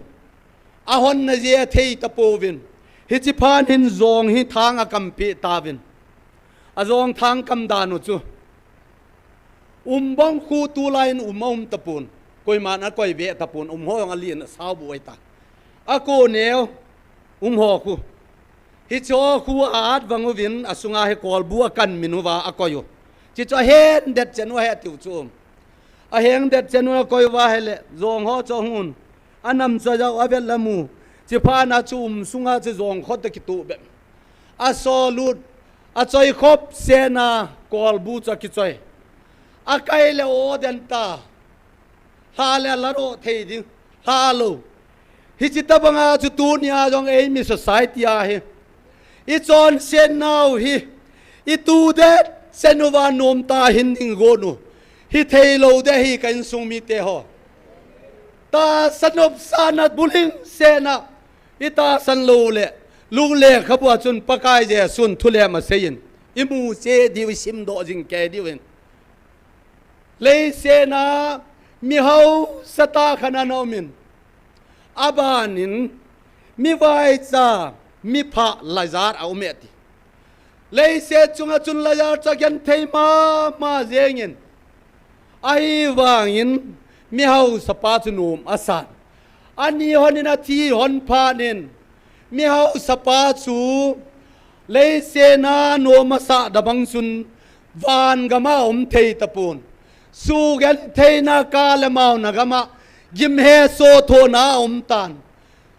ahonna jeh athei tapouvin. Hiche phat hin jong hi thang akam peh tauvin. Ajong thang kam dan u chu, um bang khu tulai in um aum tapon. Koiman akoi ve tapon, um ho jong alen asao bu ahi ta. Ako neo, um ho khu. Hiche ho khu a-at vang uvin, asunga hi kolbu akan min uva akoi u. Hiche chu ahen det chen u ahi atiu chu. Aheng det chen u akoi uva ahile, jong ho chu ahung un. Anam chu ajao, avet lam u. Hiche phat na chu um sunga chu jong khut a kituh bep. Asolut, achoi khop sena kolbu chu akichoi. Akai le o den ta. Lha le la ro thei ding. Lha lou. Hiche tabanga chu tunia jong eimi society a hi, ichonsetnau hi itu det chen uva nom tah hin ding gon u. Hithei lou ding ahi ka insung mite ho. Tahsa nopsahna bulhing sena itahsan lou le, lunglekhabu a chun Pakai Jesun thulem asei in, imu che diu, isimdoh jing kei diu in. Leiset a mi hausa tah khat ana um in, aban in mi vaicha, mi pha Lazar aum e ati. Leiset chunga chun Lazar chu agenthei mama jeng in, ahivangin mi hausapa chu nom asan. Ani hon in athi hon phat in, mi hausapa chu leiset a nom asah tabang chun van gam a um thei tapon. Sugentheina kah le maona gam a gim hesoh thohna aum tan.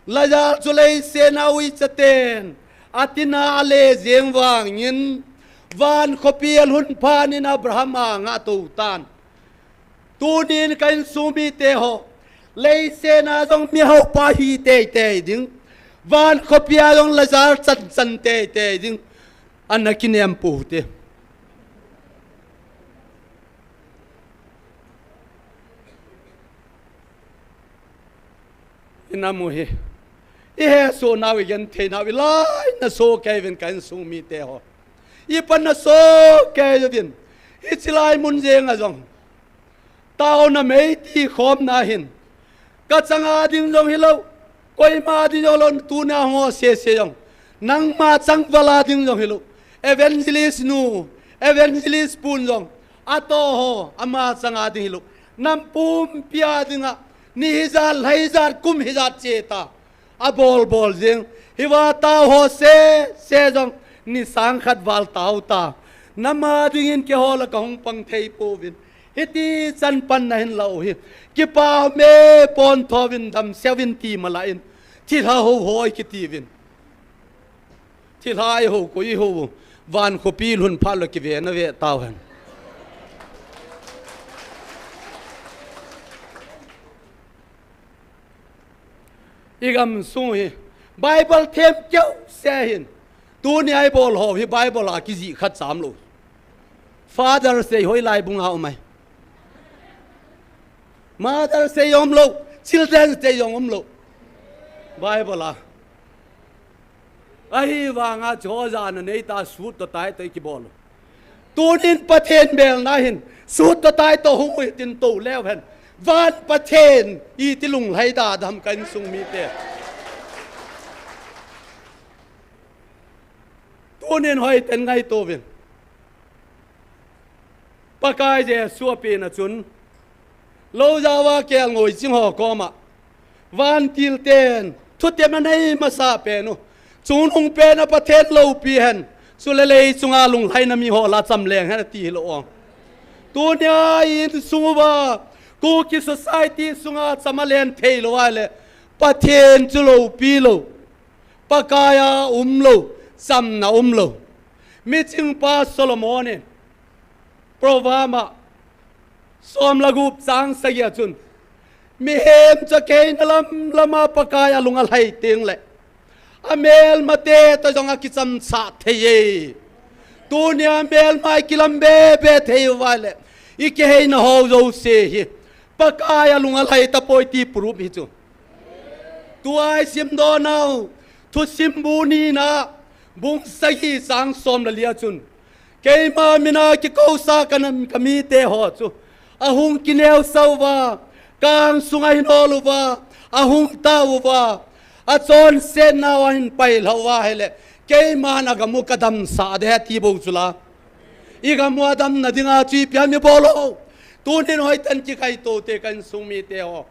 Lazar chu leiset a uicha ten atin a ale jeng vangin, van khopi alhun phat in Abraham anga atou tan. Tunin ka insung mite ho, leiset a jong mi haupa hi teitei ding, van khopi a jong Lazar chanchan teitei ding, ana kinem pou hite. Ina mu hi, ihesohnau, igentheinau ilaina soh kei uvin ka insung mite ho. Ipanna soh kei uvin. Hiche lai mun jeng a jong Taona mei ti khomna hin, ka changa ding jong hilou, koima ding jong lou, tuna ho sese jong, nangma changval a ding jong hilou, evangelist nu, evangelist pun jong, atoh ho, ama changa ding hilou, nam pumpi a dinga, ni hijat, lha hijat, kum hijat che ta. Abol bol jing. Hiva tao ho sese jong, ni sang khat val tao ta. Nama dingin keiho la kahung pang thei pouvin. Hiti chan panna hin la u hi. Kipa me pon thovin dam seuvin ti mala in. Thilha ho hoi kiti vin. Thilha i ho ko i ho. Van khopi lhun pha lo kive na ve tao hen. I gam sung hi Bible them keu se hin. Tuni a i bol ho hi Bible a kijih khat cham lou. Father's Day hoilai bung a um ai. Mother's Day um lou. Children's Day um lou. Bible a. Ahivanga chu jana nei ta sut toh tai toh i kibol u. Tunin Pathen belna hin sut toh tai toh hung u hitin tou leu hen. Van Pathen iti lunglhai da dam ka insung mite. Tunin hoiten ngaito uvin. Pakai Jesu a pen a chun, lou jao a kelngoi ching ho koma, vantil ten, thutem anei masa pen u, chungnung pen a Pathen loupi hen, chule lei chunga lunglhaina mi ho la cham leng hen ati hilou ong. Tunia insung uva, Kuki society sunga cham alen thei lou a le, Pathen chu loupi lou, Pakai a um lou, chamna um lou. Michingpa Solomon in, Proverb a, som le gup chang sagi a chun, mihem chu a kiheina lam lam a Pakai a lung alhai teng le, a melmate toh jong a kichamsah thei e. Tunia melma i kilam be be thei uva le, i kiheina ho jouse hi Pakai a lung alhai tapoi ti proof hi chu. Tua i simdoh nau, Thusim bu nina, bung sagi chang som le li a chun, keima mina kikousa ka nam ka mite ho chu, ahung kineosah uva, ka ang sunga ahin ol uva, ahung tao uva, achonsetnau ahin pailha uva ahile, keiman agam u ka damsah ding ahi ti bou chu la. I gam u a damna dinga chu ipi ham i bol u. Tunin hoiten kikaito te ka insung mite ho.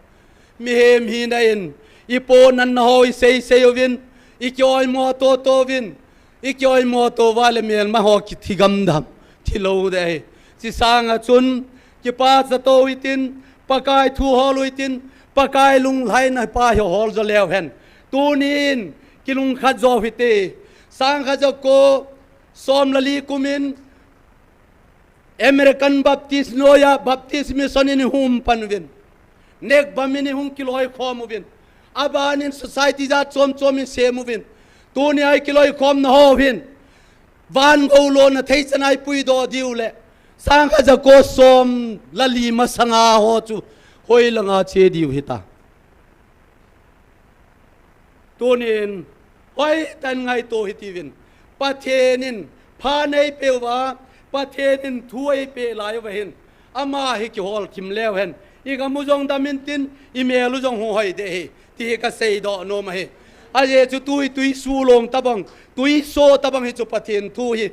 Mihem hina in, i pohnat na ho i seisei uvin, i kioimo toto uvin, i kioimo to uva le melma ho kithi gamdam, thi lou ding ahi. Chusanga chun, kipa cha to u hitin, Pakai thu hol u hitin, Pakai lunglhaina pa hi hol jo leu hen. Tunin, kilungkhat jo u hite, sang khat ja ko, som le li kum in, American Baptist noiya Baptist Mission in i hung pan uvin. Nekbam in i hung kiloikhom uvin. Abanin society jat chom chom in sem uvin. Tunia i kiloikhomna ho hin, van gou lona thei chan a i puidoh diu le, sang khat ja ko som le li masanga ho chu hoilanga che diu hita. Tunin, hoitah in ngaito hitiuvin. Pathen in pha nei peh uva, Pathen in thu eipeh lai uva hin, ama hi kihol khum leu hen, i gam u jong dam intin, i mel u jong hung hoi ding ahi, ti hi ka seidoh nom ahi. Ajeh chu tui, tui sulong tabang, tui so tabang hi chu Pathen thu hi.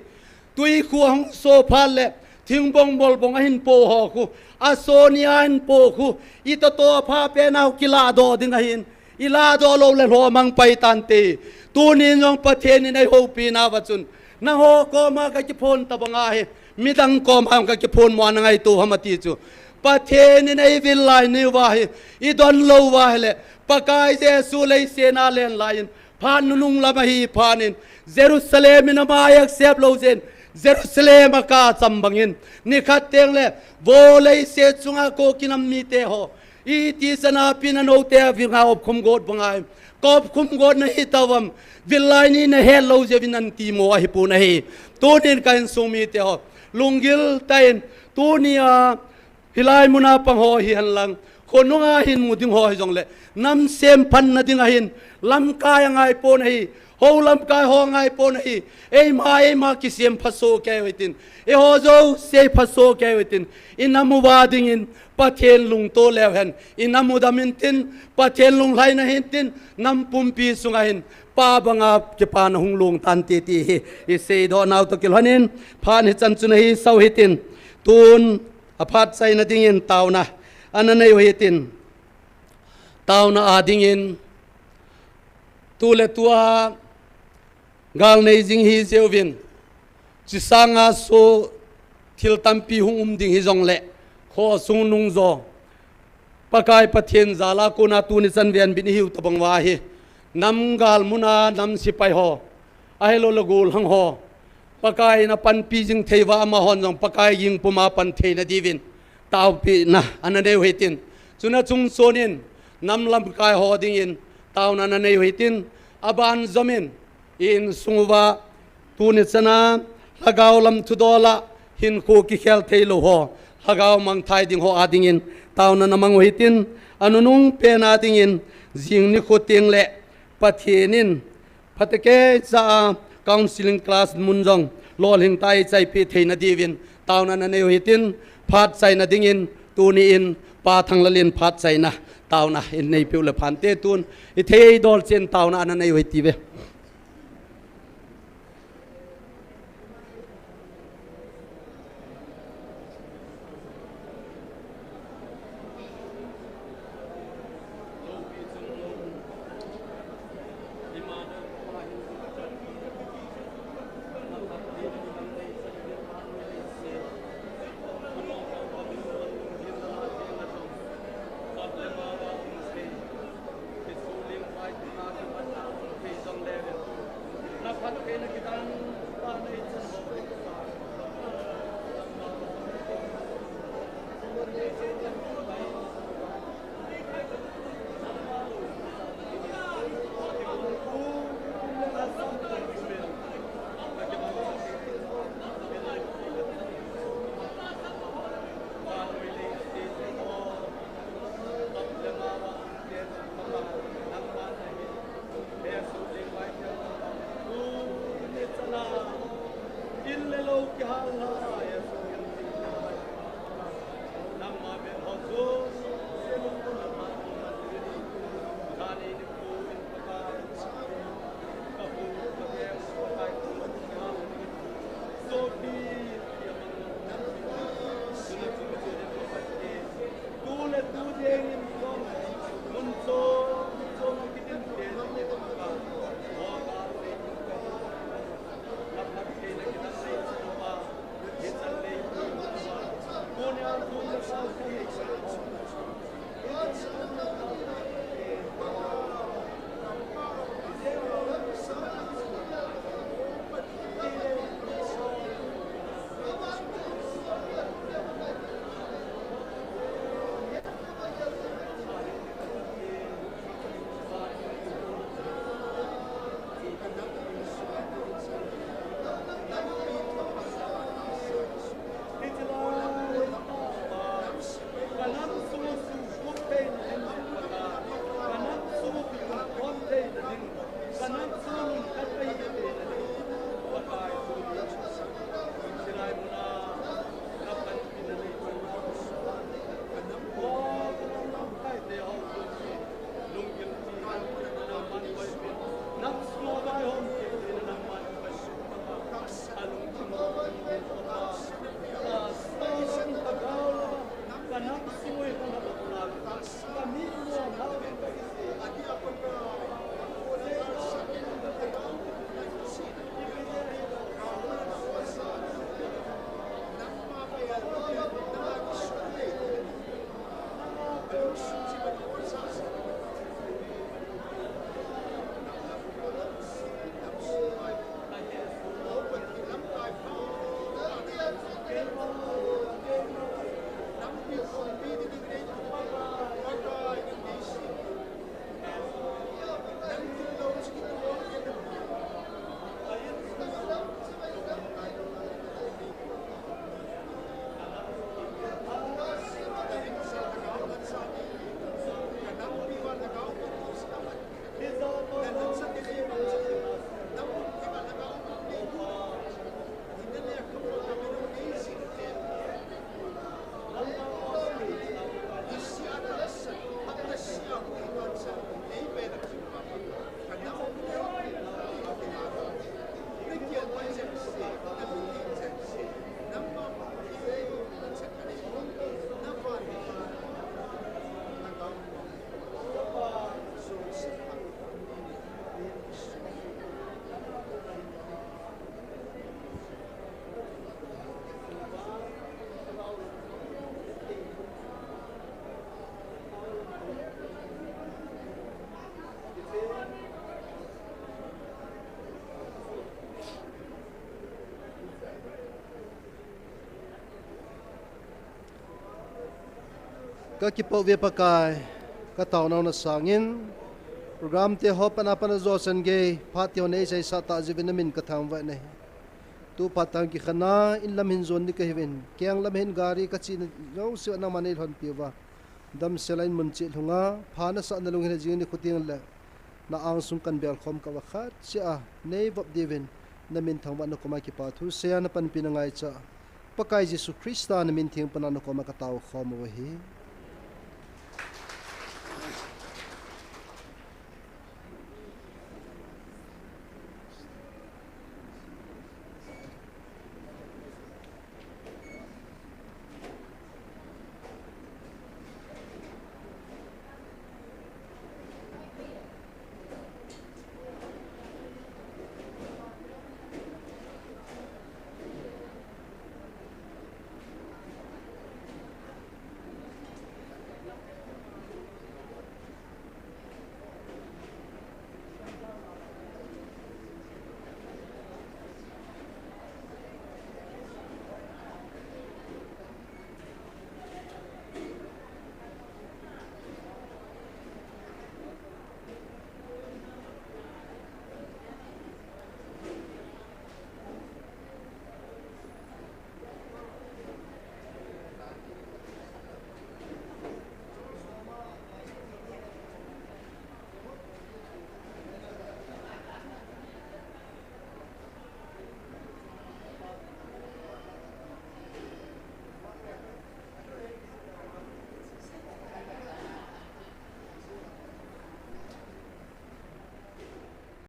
Tui khu ahung so phat le, thingbong bolbong ahin po ho khu, aso nia ahin po khu, i toto a pha pen a kiladoh ding ahin, i ladoh lou le lhomang pai tante. Tunin jong Pathen in eihoupi nauva chun, nangho koma ka kiphon tabang ahi, midang koma jong ka kiphon mo a na ngaito ham ati chu. Pathen in eivil lai nauva hi, i don lou uva ahile, Pakai Jesu leiset a alen lai in, phat nunung lam ahi phat in, Jerusalem in ama accept lou jeh in, Jerusalem a kap cham bangin, nikhat teng le, vo leiset chunga kou kinam mite ho, iti chan a pi nanou te a vinga opkhum got banga, ka opkhum got nahi tauvam, vil lai ni nahet lou jeh uvin nati mo ahi pon ahi. Tunin ka insung mite ho, lunggil tah in, tunia, hilai muna pang ho hihen lang, khonunga hin mu ding ho hijong le, nam sem panna ding ahin, lamkai angai pon ahi, Hou lamkai ho ngai pon ahi. Eima, eima kisem phaso kei uhitin. Eiho jouse phaso kei uhitin. Inam uva dingin Pathen lungto leu hen. Inam u dam intin, Pathen lunglhaina hintin, nam pumpi sunga hin. Pa banga kipana hung lhung tante ti hi. Isei doh nau toh kilhonin, phat hichan chun ahi sau hitin. Tun, aphat chaina dingin taona. Ana nei uhitin. Taona a dingin. Tu le tua gal nei jing hi jeh uvin. Chi sanga so thil tampi hung um ding hijongle. Khosung nung jo. Pakai Pathen jal a kona tuni chan ven bin ihiu tabang uva hi. Nam gal muna nam sipai ho. Ahilou le gollhang ho. Pakai in apanpi jing thei uva amahon jong Pakai ging puma pan theina diuvin. Taopina ana nei uhitin. Chuna chung sonin nam lamkai ho dingin. Taona ana nei uhitin. Aban jomin. Insung uva. Tuni chana. Lhagao lam thudola. Hinkho kikhel thei lou ho. Lhagao mangthai ding ho a dingin. Taona ana mang uhitin. Anunung pen a dingin. Jing nikho teng le. Pathen in. Phatecha a counseling class mun jong lolhing tah a ichaipi theina diuvin taona ana nei uhitin phat chaina dingin tuni in Pa Thanglal in phat chaina taona in neipiu le phante tun ithei dol chen taona ana nei uhite. Kakipah uve Pakai, kataonau na sangin, program te ho pana pana jo chan gei, phat te ho neiseisah tah jeh uvin namin kathangvah nahi. Tu phat tang kikhen a, in lam hin jon ding kahiuvin, keng lam hin gari kachena jouse nangman neilhonpi uva, damsel a in mun cheh lhunga, pha nasah na lunghel jing nikho tengle, na angsung kan belkhom kah uva khat cheh a, neivop diuvin, namin thangvah nakoma kipa thu seiya napanpina ngaicha, Pakai Jesu Christa namin theng pana nakoma katao khom u ahi.